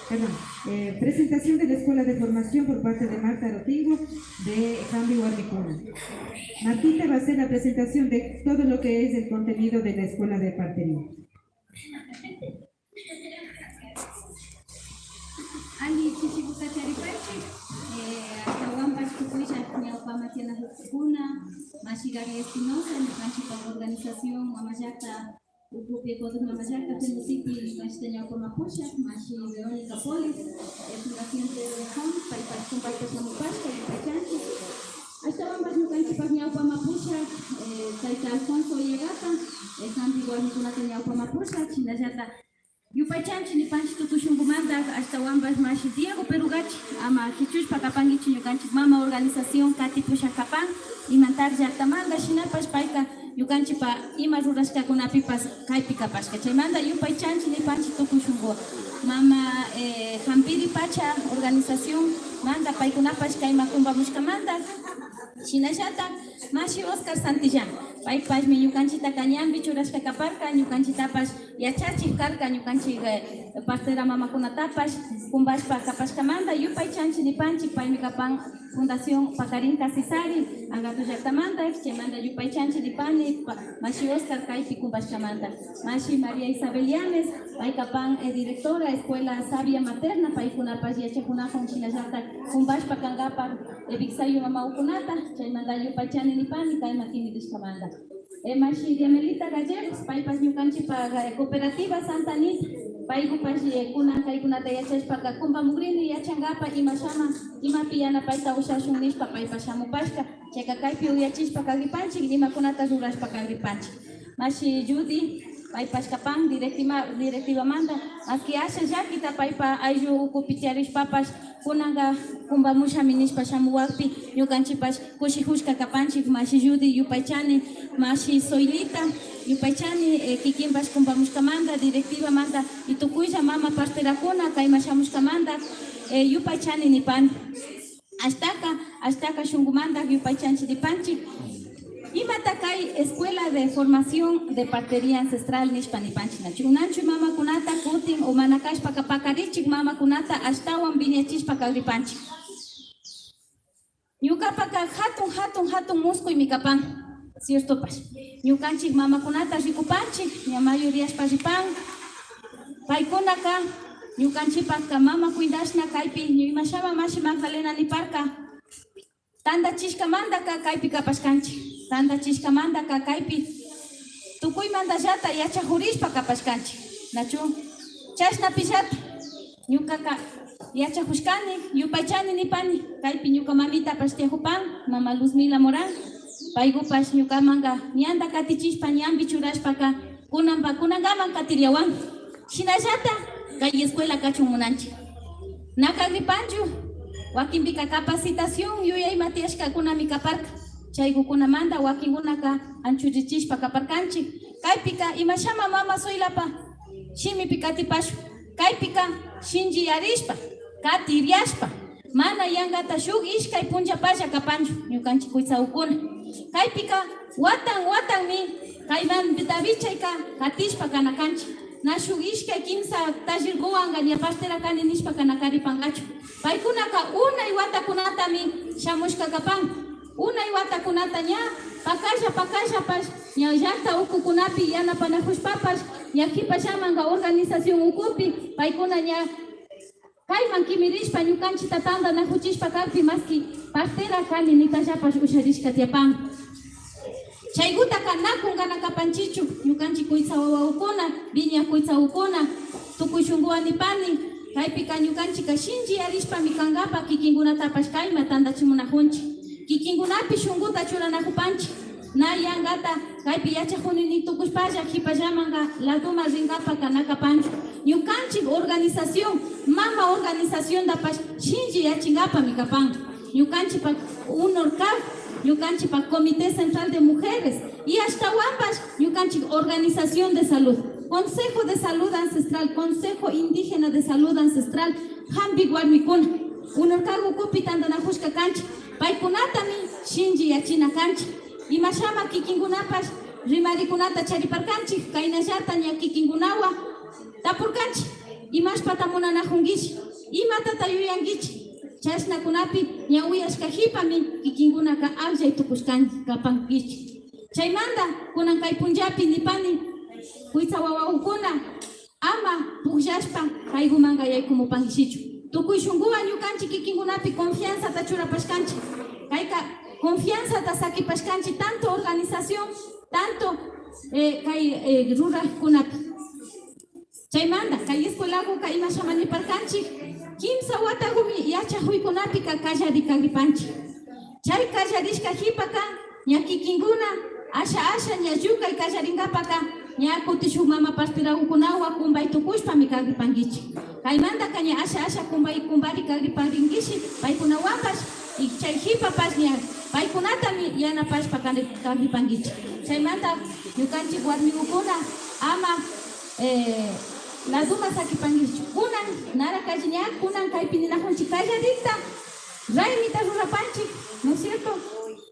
perdón, eh, presentación de la Escuela de Formación por parte de Marta Rotingo de Jambi Warmikuna. Martita va a hacer la presentación de todo lo que es el contenido de la Escuela de Partería. Alli chishiku kacharipanchik, eh, ashtawanpash tukuylla ñawpa mañanakukkuna, mashi Gabriel Espinosa, ñukanchikpa organización Mama Llakta, ukupi Ecuador Mama Llakta, Temusipi, ñukanchikta ñawpaman pushak, mashi Verónica Polis, eh, Fundación T V Home, paypash kumpashpa shamupashka, yupaychanchik. Ashtawanpash ñukanchikpa ñawpaman pushak, eh, tayta Alfonso Yagata, eh, Jambi warmikunata ñawpaman pushak, shinallata yupaychanchik nipanchik tukuy shunkumanta, ashtawanpash mashi Diego Perugachi, ama kichushpa kapankichik ñukanchik mama organización kati pushak kapan, Imantari llaktamanta, shinapash payka ñukanchikpa ima rurashkakunapipash kaypi kapashka. Chaymanta yupaychanchik nipanchik tukuy shunkuwan. Mama, eh, Jampiri Pacha organización manta paykunapash kayman kumpamushkamanta. Shinallata mashi Oscar Santillán, paypashmi ñukanchiktaka ñanpi churashka kaparka, ñukanchiktapash yachachik karka, ñukanchik, eh, partera mamakunatapash kumpashpa kapashkamanta yupaychanchik nipanchik, paymi kapan Fundación Pakarinka Cesari, Angatu llaktamanta, chaymanta yupaychanchik nipani, pa-, mashi Oscar kaypi kumpashkamanta. Mashi María Isabel Llanes, pay kapan, eh, directora Escuela Sabia Materna, paykunapash yachakunakun shinallata kumpashpa kankapak, eh, wiksayu mamakunata, chaymanta yupaychani nipani kayman kimidishkamanta. Eh, mashi Diamelita Gallegos, paypash ñukanchikpa, eh, cooperativa Santa Anita, paykupash, eh, kunan kaykunata yachashpaka kumpamukrini yachankapak imashama, imapi yanapayta ushashun nishpa paypash shamupashka. Chayka kaypi uyachishpa kagripanchik, imakunata rurashpa kagripanchik. Mashi Judy, paypash kapan directiva-, directivamanta, maski asha llakita paypa ayllu ukupi tiyarishpapash, kunanka kumpamushami nishpa shamuwakpi, ñukanchikpash kushijushka kapanchik, mashi Judy, yupaychani, mashi Soylita, yupaychani, eh, kikinpash kumpamushkamanta, directivamanta, y tukuylla mama parterakuna kayman shamushkamanta, eh, yupaychani nipani. Ashtaka, ashtaka shunkumanta yupaychanchik nipanchik. Imata kay Escuela de Formación de Partería Ancestral nishpa nipanchik, nachu? Unanchu mamakunata kutin o mana kashpaka pakarichik mamakunata ashtawan wiñachishpa kagripanchik. Ñukapaka hatun, hatun, hatun muskuymi kapan, ciertopash. Ñukanchik mamakunata rikupanchik, ña mayoriyashpa ripan. Paykunaka ñukanchikpaka mama cuidashna kaypi, ña imashama mashi Magdalena niparka, tantachishkamantaka kaypi kapashkanchik, tantachishkamantaka kaypi tukuymantallata yachajurishpa kapashkanchik, nachu? Chashnapillata ñukaka yachajushkani, yupaychani nipani, kaypi ñuka mamitapash tiyajupan, mama Luzmila Morán, paykupash ñukamanka ñanta katichishpa ñanpi churashpaka kunanpa kunankaman katiriawan. Shinallata kay escuela kachun munanchik. Na kagripanchu, wakinpika capacitación yuyayma tiyashkakunami kaparka. Chaykukunamanta wakinkunaka anchurichishpa kaparkanchik. Kaypika imashama mama Soylapa shimipi katipashun. Kaypika shinchiyarishpa, katiriashpa, mana yankata shuk ishkay punllapalla kapanchu ñukanchik kuytsawakuna. Kaypika watan watanmi kayman David chayka katishpa kana kanchik. Na shuk ishkay kimsa tallerkuwanka ña partera kani nishpaka na karipankachu. Paykunaka unay watakunatami shamushka kapan. Unay watakunata ña pakalla pakallapash ña llakta ukukunapi yanapanajushpapash ña kipallamanka organización ukupi paykuna ña kayman kimirishpa ñukanchikta tantanajuchishpa kakpi maski partera kani nitallapash usharishka tiyapan. Chaykutaka na kunkana kapanchikchu ñukanchik kuytsa wawakuna, wiñak kuytsakuna, tukuy shunkuwan nipani, kaypika ñukanchikka shinchiyarishpami kankapa kikinkunatapash kayman tantachimunajunchik. Kikinkunapi shunkuta churanakupanchik. Na yankata kaypi yachakuni ni tukushpalla kipallamanka ladoman rinkapaka na kapanchu. Ñukanchik organización, mama organizaciontapash shinchiyachinkapami kapan. Ñukanchikpak UNORCAC, ñukanchikpak Comité Central de Mujeres y ashtawanpash ñukanchik Organización de Salud, Consejo de Salud Ancestral, Consejo Indígena de Salud Ancestral, hampi warmikuna, UNORCAC ukupi tantanakushka kanchik. Paykunatami shinchiyachina kanchik. Imashama kikinkunapash rimarikunata chariparkanchik, kaynallata ña kikinkunawan tapurkanchik, imashpata munanakunkichik, imatata yuyankichik. Chashnakunapi ña uyashka kipami kikinkunaka akllay tukushkan kapankichik. Chaymanta kunan kay punllapi nipani, kuytsa wawakuna, ama pukllashpa kaykumanka yaykumupankichichu. Tukuy shunkuwan ñukanchik kikinkunapi confianzata churapashkanchik. Kayka confianzata sakipashkanchik tanto organización, tanto, eh, kay, eh, rurakkunapi. Chaymanta kay escuelakuka imashama niparkanchik, kimsa watakumi yachakuykunapika kallari kagripanchik. Chay kallarishka kipaka ña kikinkuna asha asha ña llukay kallarinkapaka ña kutin shuk mama parterakukunawan kumbay tukushpami kagripankichik. Kaymantaka ña asha asha kumbay kumbari kagripankichik paykunawanpash y chay kipapash ña paykunatami yanapashpa kagri- kagripankichik. Chaymanta ñukanchik warmikukuna ama, eh, ladoman sakipankichik. Kunan nara kalli ña kunan kaypi ninakunchik kallarikta raymita rurapanchik, ¿no es cierto?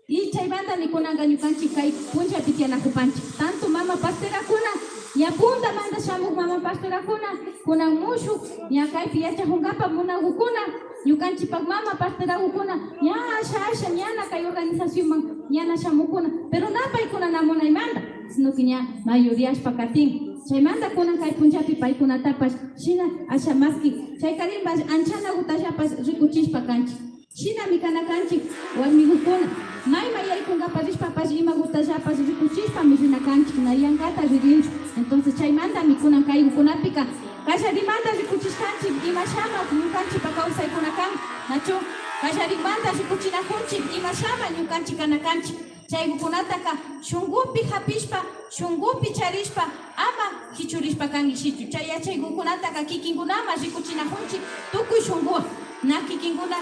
Y chaymantami kunanka ñukanchik kay punllapi tiyanakupanchik. Tanto mama parterakuna, ña puntamanta shamuk mama parterakuna, kunan mushuk ña kaypi yachakunkapa munakukuna, ñukanchikpak mama parterakukuna, ña asha asha ñana kay organizacionman ñana shamukkuna, pero na paykuna na munaymanta, sino que ña mayoreashpa katin. Chaymanta kunan kay punllapi paykunatapash shina asha maski chaykarinpash anchanakutallapash rikuchishpa kanchik. Shinami kana kanchik, warmikukuna, mayman yaykunkapa rishpapash imakutallapash rikuchishpami rina kanchik, na yankata ririnchu. Entonces chaymantami kunan kaykunapika kallarimanta rikuchishkanchik, imashama ñukanchikpa kawsaykuna kan, nachu? Kallarimanta rikuchinakunchik, imashama ñukanchik kana kanchik. Chaykukunataka shunkupi hapishpa, shunkupi charishpa, ama kichurishpa kankichichu. Chay yachaykukunataka kikinkunaman rikuchinakunchik tukuy shunkuwan. Na kikinkuna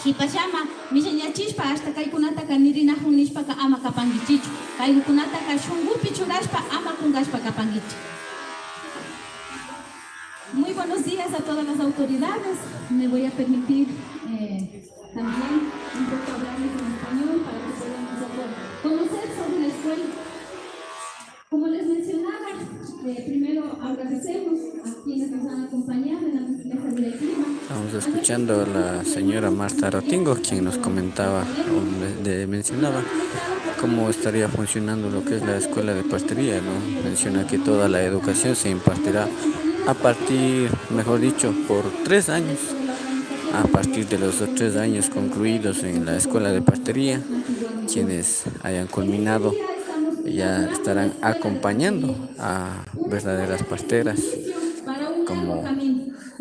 kipallama millañachishpa hasta kaykunataka nirinakun nishpaka ama kapankichichu. Kaykukunataka shunkupi churashpa ama kunkashpa kapankichik. Muy buenos días a todas las autoridades. Me voy a permitir, eh, también un poco hablarles en español para que podamos conocer sobre la escuela. Como les mencionaba, eh, primero agradecemos a quienes nos han acompañado en la mesa directiva. Estamos escuchando a la señora Marta Rotingo, quien nos comentaba, o le, le mencionaba, cómo estaría funcionando lo que es la escuela de partería, ¿no? Menciona que toda la educación se impartirá a partir, mejor dicho, por tres años. A partir de los tres años concluidos en la escuela de partería, quienes hayan culminado ya estarán acompañando a verdaderas parteras como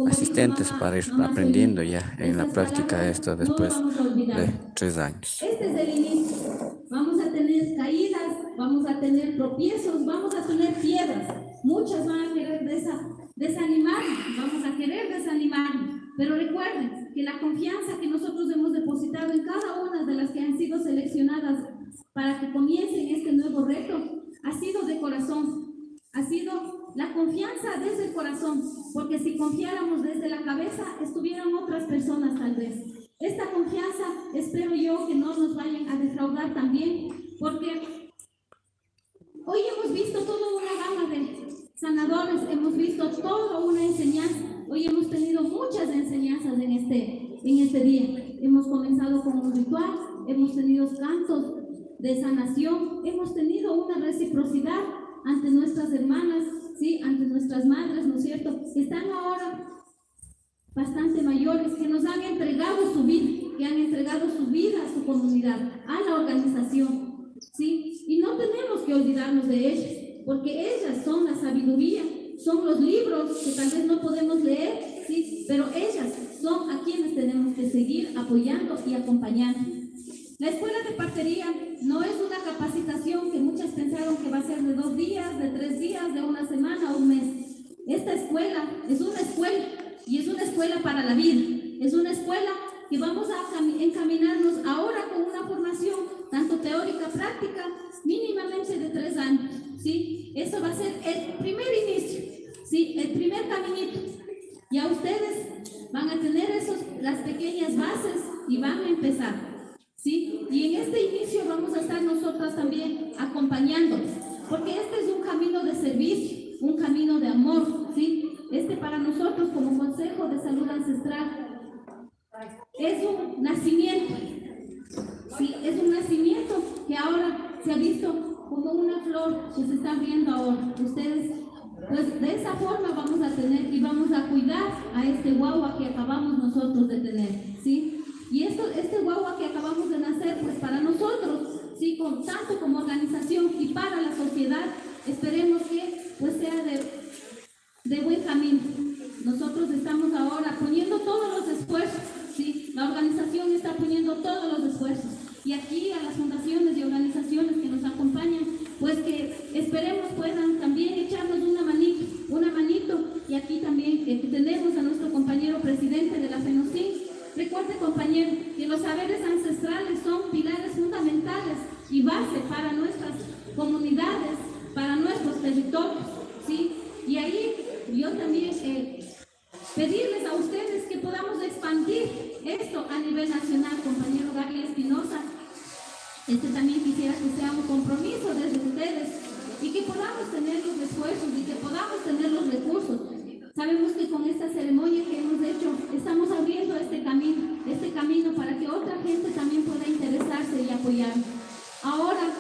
asistentes para ir aprendiendo ya en la práctica esto después de tres años. Este es el inicio. Vamos a tener caídas, vamos a tener tropiezos, vamos a tener piedras. Muchas van a querer desa- desanimarnos, vamos a querer desanimarnos. Pero recuerden que la confianza que nosotros hemos depositado en cada una de las que han sido seleccionadas para que comiencen este nuevo reto ha sido de corazón. Ha sido la confianza desde el corazón, porque si confiáramos desde la cabeza, estuvieran otras personas tal vez. Esta confianza espero yo que no nos vayan a defraudar también, porque hoy hemos visto toda una gama de sanadores, hemos visto toda una enseñanza. Hoy hemos tenido muchas enseñanzas en este, en este día. Hemos comenzado con un ritual, hemos tenido cantos de sanación, hemos tenido una reciprocidad ante nuestras hermanas, ¿sí? Ante nuestras madres, ¿no es cierto? Que están ahora bastante mayores, que nos han entregado su vida, que han entregado su vida a su comunidad, a la organización, ¿sí? Y no tenemos que olvidarnos de ellas, porque ellas son la sabiduría, son los libros que tal vez no podemos leer, ¿sí? Pero ellas son a quienes tenemos que seguir apoyando y acompañando. La escuela de partería no es una capacitación que muchas pensaron que va a ser de dos días, de tres días, de una semana o un mes. Esta escuela es una escuela y es una escuela para la vida. Es una escuela que vamos a cami-, encaminarnos ahora con una formación, tanto teórica, práctica, mínimamente de tres años, ¿sí? Eso va a ser el primer inicio, ¿sí? El primer caminito. Ya ustedes van a tener esos, las pequeñas bases y van a empezar, ¿sí? Y en este inicio vamos a estar nosotras también acompañándoles, porque este es un camino de servicio, un camino de amor, ¿sí? Este para nosotros como Consejo de Salud Ancestral es un nacimiento, ¿sí? Es un nacimiento que ahora se ha visto como una flor que se está abriendo ahora. Ustedes, pues de esa forma vamos a tener y vamos a cuidar a este guagua que acabamos nosotros de tener, ¿sí? Y esto, este guagua que acabamos de nacer, pues para nosotros, ¿sí? Con, tanto como organización y para la sociedad, esperemos que pues sea de, de buen camino. Nosotros estamos ahora poniendo todos los esfuerzos, ¿sí? La organización está poniendo todos los esfuerzos. Y aquí a las fundaciones y organizaciones que nos acompañan, pues que esperemos puedan también echarnos una manito, una manito. Y aquí también, eh, tenemos a nuestro compañero presidente de la FENOCIN. Recuerde, compañero, que los saberes ancestrales son pilares fundamentales y base para nuestras comunidades, para nuestros territorios, ¿sí? Y ahí yo también, eh, pedirles a ustedes que podamos expandir esto a nivel nacional, compañero Gabriel Espinosa. Este también quisiera que sea un compromiso desde ustedes y que podamos tener los esfuerzos y que podamos tener los recursos. Sabemos que con esta ceremonia que hemos hecho, estamos abriendo este camino, este camino para que otra gente también pueda interesarse y apoyar. Ahora,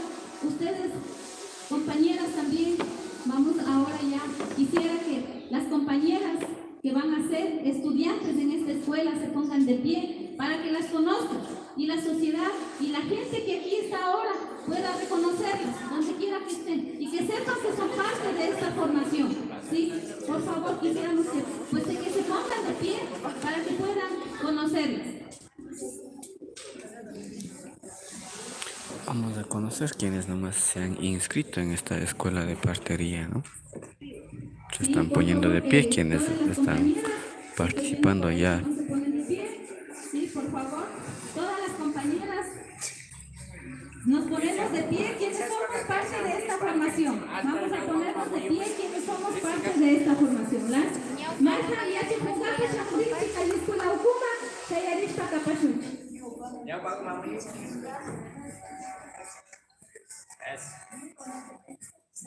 ustedes, compañeras, también, vamos ahora ya, quisiera que las compañeras que van a ser estudiantes en esta escuela se pongan de pie para que las conozcan y la sociedad y la gente que aquí está ahora pueda reconocerlas donde quiera que estén y que sepan que son parte de esta formación, ¿sí? Por favor, quisiéramos que, pues, de que se pongan de pie para que puedan conocerlas. Vamos a conocer quienes nomás se han inscrito en esta escuela de partería, ¿no? Se están poniendo de pie quienes están participando ya. Sí, por favor, todas las compañeras nos ponemos de pie quienes somos parte de esta formación. Vamos a ponernos de pie quienes somos parte de esta formación. Las más había que ponga que se acuerda que la escuela Ukuma, se haya visto acá.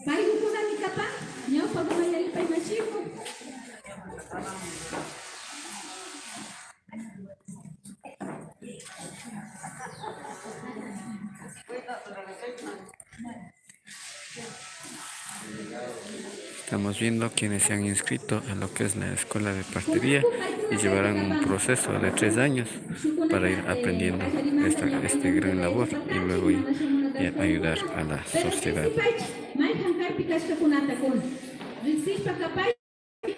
Paykukunami kapan, ñawpakuna yalipaymachiku. Estamos viendo quienes se han inscrito a lo que es la escuela de partería y llevarán un proceso de tres años para ir aprendiendo esta, este gran labor y luego ir, eh, ayudar a la sociedad.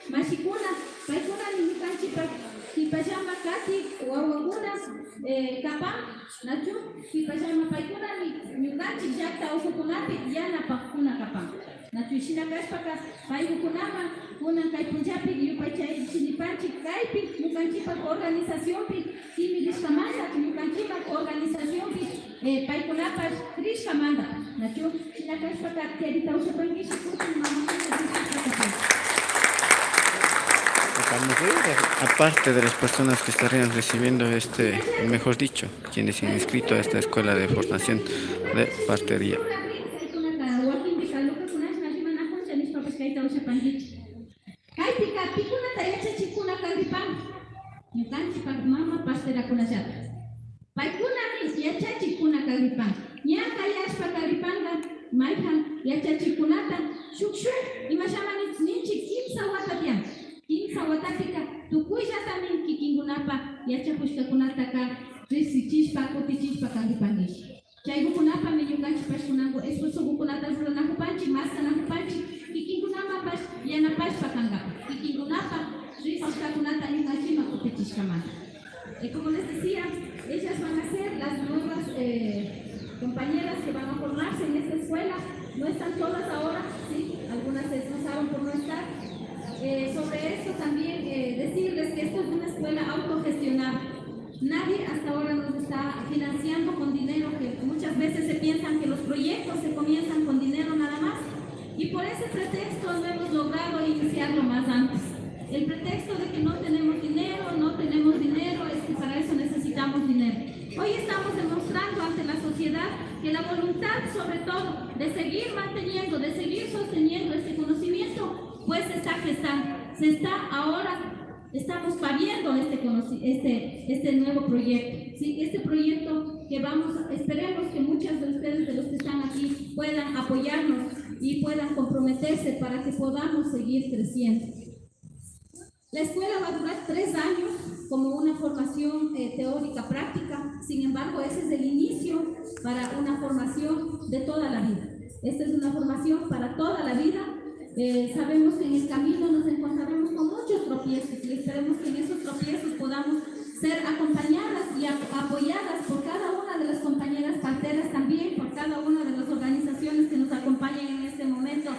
Mashikuna, paykunami ñukanchipa kipallama kati wawakuna, eh, kapan, nachu? Kipallama paykunami ñukanchik llakta ukukunapi yanapakkuna kapan. Nachu? Shina kashpaka, paykunaman kunan kay punllapi yupaychaychinipanchik kaypi, ñukanchipa organizacionpi, kimiriskamanta, ñukanchipa organizacionpi, eh, paykunapash rishkamanta, nachu? Shina kashpaka, tiyarita ushapankichi, kutin mamakuna rishkata. Aparte de las personas que estarían recibiendo este, mejor dicho, quienes se han inscrito a esta escuela de formación de partería. Kaypika pikunata yachachikkuna kagripan? Ñukanchipa mama parterakunallata. Paykunami yachachikkuna kagripan. Ña kayashpa kagripanka mayjan yachachikkunata shuk shuk, imashama ninchik, kimsa wata tiyan. Kimsa watapika tukuyllatami kikinkunapa yachakushkakunataka riksichishpa, kutichishpa kagripankish. Chaykukunapami ñukanchikpash kunanku esfuerzokukunata ruranakupanchik, maskanakupanchik, kikinkunamanpash yanapashpa kankapa, kikinkunapa riksishkakunata ñukanchikman kutichishkamanta. Eh, como les decía, ellas van a ser las nuevas eh, compañeras que van a formarse en esta escuela. No están todas ahora, sí, algunas se esforzaron por no estar. Eh, sobre esto también eh, decirles que esto es una escuela autogestionada. Nadie hasta ahora nos está financiando con dinero, que muchas veces se piensan que los proyectos se comienzan con dinero nada más. Y por ese pretexto no hemos logrado iniciarlo más antes. El pretexto de que no tenemos dinero, no tenemos dinero, es que para eso necesitamos dinero. Hoy estamos demostrando ante la sociedad que la voluntad, sobre todo, de seguir manteniendo, de seguir sosteniendo este conocimiento, pues se está gestando, se está ahora, estamos pariendo este, conoci- este, este nuevo proyecto. ¿Sí? Este proyecto que vamos, esperemos que muchas de ustedes, de los que están aquí, puedan apoyarnos y puedan comprometerse para que podamos seguir creciendo. La escuela va a durar tres años como una formación eh, teórica práctica. Sin embargo, ese es el inicio para una formación de toda la vida. Esta es una formación para toda la vida. Eh, sabemos que en el camino nos encontraremos con muchos tropiezos y esperemos que en esos tropiezos podamos ser acompañadas y ap- apoyadas por cada una de las compañeras parteras también, por cada una de las organizaciones que nos acompañan en este momento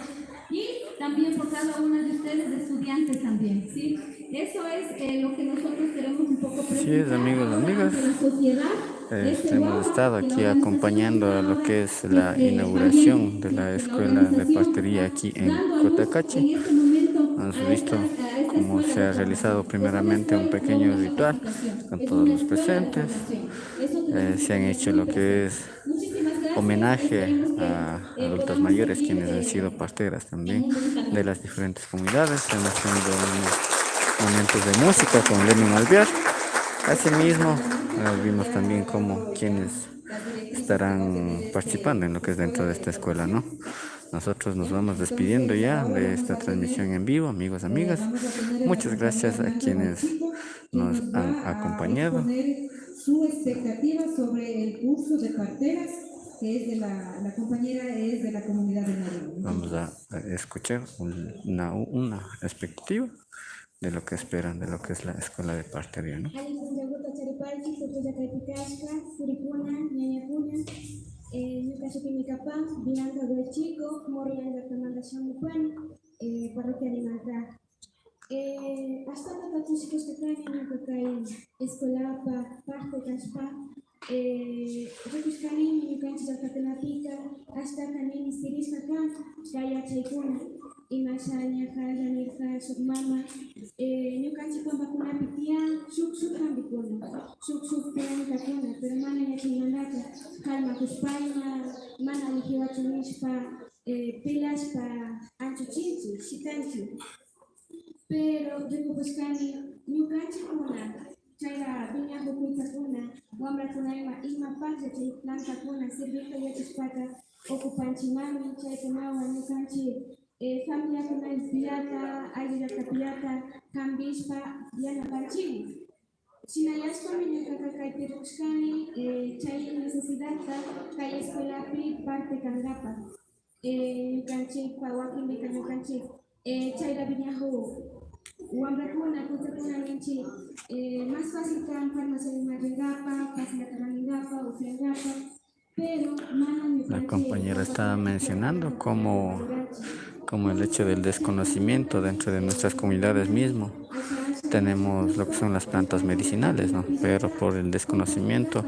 y también por cada una de ustedes estudiantes también, ¿sí? Eso es eh, lo que nosotros queremos un poco presentar. Sí, es, amigos, ahora amigas. Ante la sociedad, este, hemos estado aquí acompañando a lo que es la inauguración de la escuela de partería aquí en Cotacachi. Hemos visto cómo se ha realizado primeramente un pequeño ritual con todos los presentes. Eh, se han hecho lo que es homenaje a adultas mayores quienes han sido parteras también de las diferentes comunidades. Hemos tenido unos momentos de música con Lenin Alvear. Asimismo, eh, vimos también cómo quienes estarán participando en lo que es dentro de esta escuela, ¿no? Nosotros nos vamos despidiendo ya de esta transmisión en vivo, amigos, amigas. Muchas gracias a quienes nos han acompañado. Su expectativa sobre el curso de parteras, que es de la, la compañera es de la comunidad de Nariño. Vamos a a escuchar una, una expectativa de lo que esperan de lo que es la escuela de partería, ¿no? Alli punllaguta charipayki, tukulla kaypi kashka, churikuna, ñañakuna, eh, ñuka shutimi kapan Bianca Guaychico, Morlanga Tamanda Shamupani, eh, parroquia Animanta. Eh, ashtata tapushkashka kani ñuka kay escuelapa parte kashpa, eh, rikushkanimi ñukanchik llaktakunapika ashtaka ministirishka kan kay yachaykuna. Imasha ñajalla nirka shuk mama, eh, ñukanchik pampakunapi tiyan shuk shuk hampikuna, shuk shuk plantakuna, pero mana yachaymantaka kalmakushpa ima mana alli kiwachu nishpa, eh, pelashpa anchuchinchik, shitanchik. Pero rikukushkani ñukanchikkuna chayra wiñakuk kuytsakuna, wamrakuna ima, imapaklla chay plantakuna sirvikta yachashpaka ocupanchikmanmi, chaykunawan ñukanchik, eh, familiakunapillata, ayllullakapillata kambishpa yanapanchikmi. Shinayashpami ñukaka kaypi rikushkani, eh, chay necesidadta kay escuelapi parte kankapak. Eh, ñukanchikpa wakinpika ñukanchik, eh, chayra wiñakuk wamrakuna, kuytsakuna ninchik, eh, más fácil kan farmaciaman rinkapak, pasillata rantinkapak, upyankapak, pero mana ñukanchik. La compañera estaba mencionando cómo, cómo el hecho del desconocimiento dentro de nuestras comunidades mismo tenemos lo que son las plantas medicinales, ¿no? Pero por el desconocimiento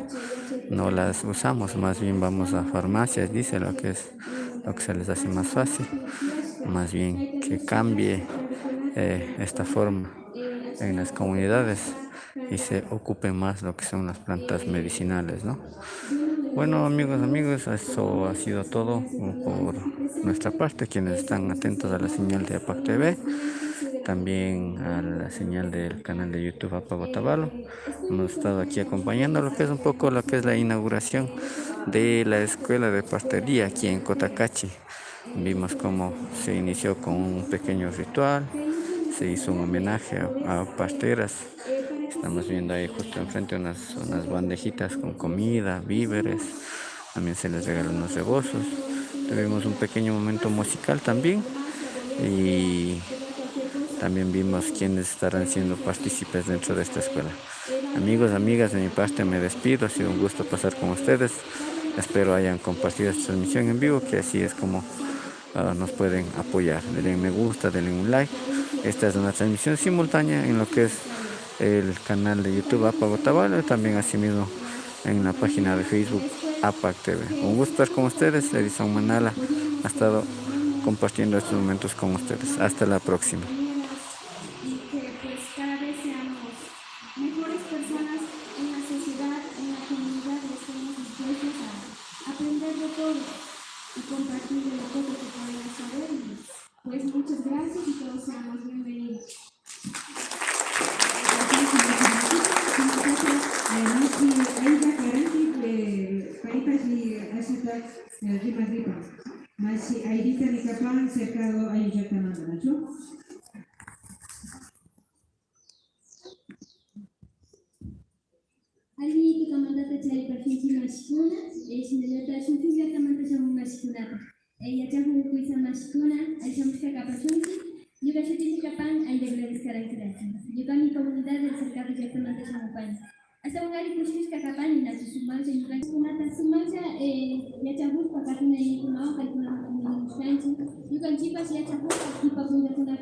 no las usamos, más bien vamos a farmacias, dice, lo que es lo que se les hace más fácil. Más bien que cambie eh, esta forma en las comunidades y se ocupe más lo que son las plantas medicinales, ¿no? Bueno, amigos, amigos, eso ha sido todo por nuestra parte, quienes están atentos a la señal de APAC T V, también a la señal del canal de YouTube APAC Otavalo. Hemos estado aquí acompañando lo que es un poco lo que es la inauguración de la escuela de partería aquí en Cotacachi. Vimos cómo se inició con un pequeño ritual, se hizo un homenaje a, a parteras. Estamos viendo ahí justo enfrente unas, unas bandejitas con comida, víveres. También se les regaló unos rebozos. Tuvimos un pequeño momento musical también. Y también vimos quiénes estarán siendo partícipes dentro de esta escuela. Amigos, amigas, de mi parte me despido. Ha sido un gusto pasar con ustedes. Espero hayan compartido esta transmisión en vivo, que así es como ah, nos pueden apoyar. Denle me gusta, denle un like. Esta es una transmisión simultánea en lo que es el canal de YouTube APAC Otavalo y también asimismo en la página de Facebook APAC T V. Un gusto estar con ustedes. Edison Manala ha estado compartiendo estos momentos con ustedes. Hasta la próxima. Y que, pues, cada vez seamos mejores personas en la sociedad, en la comunidad, y estemos dispuestos a aprender de todo y compartir de lo poco que podemos saber. Y, pues, muchas gracias y todos seamos bienvenidos. Además, si hay una garantía de países y así está, eh, rimas, rimas. Mashi Airita Nicapan, cercado a Yucatán, ¿no? Alli tukamantata chariparkanchik mashikuna, eh, shinallata shunchuk llaktamanta shamun mashikunata. Eh, yachakuk kuytsa mashikuna, alli shamushka kapashunchik. Ñuka shutimi kapan Aida Gladys Caranquilata. Ñukami comunidad del Cercado llaktamanta shamupani. Ashtawan alli kushikushka kapani, nachu sumaklla ñukanchikkunata sumaklla, eh, yachakushpa katina yaykunawan paykunaman kunamushkanchik. Ñukanchikpash yachakushpa kipa punllakuna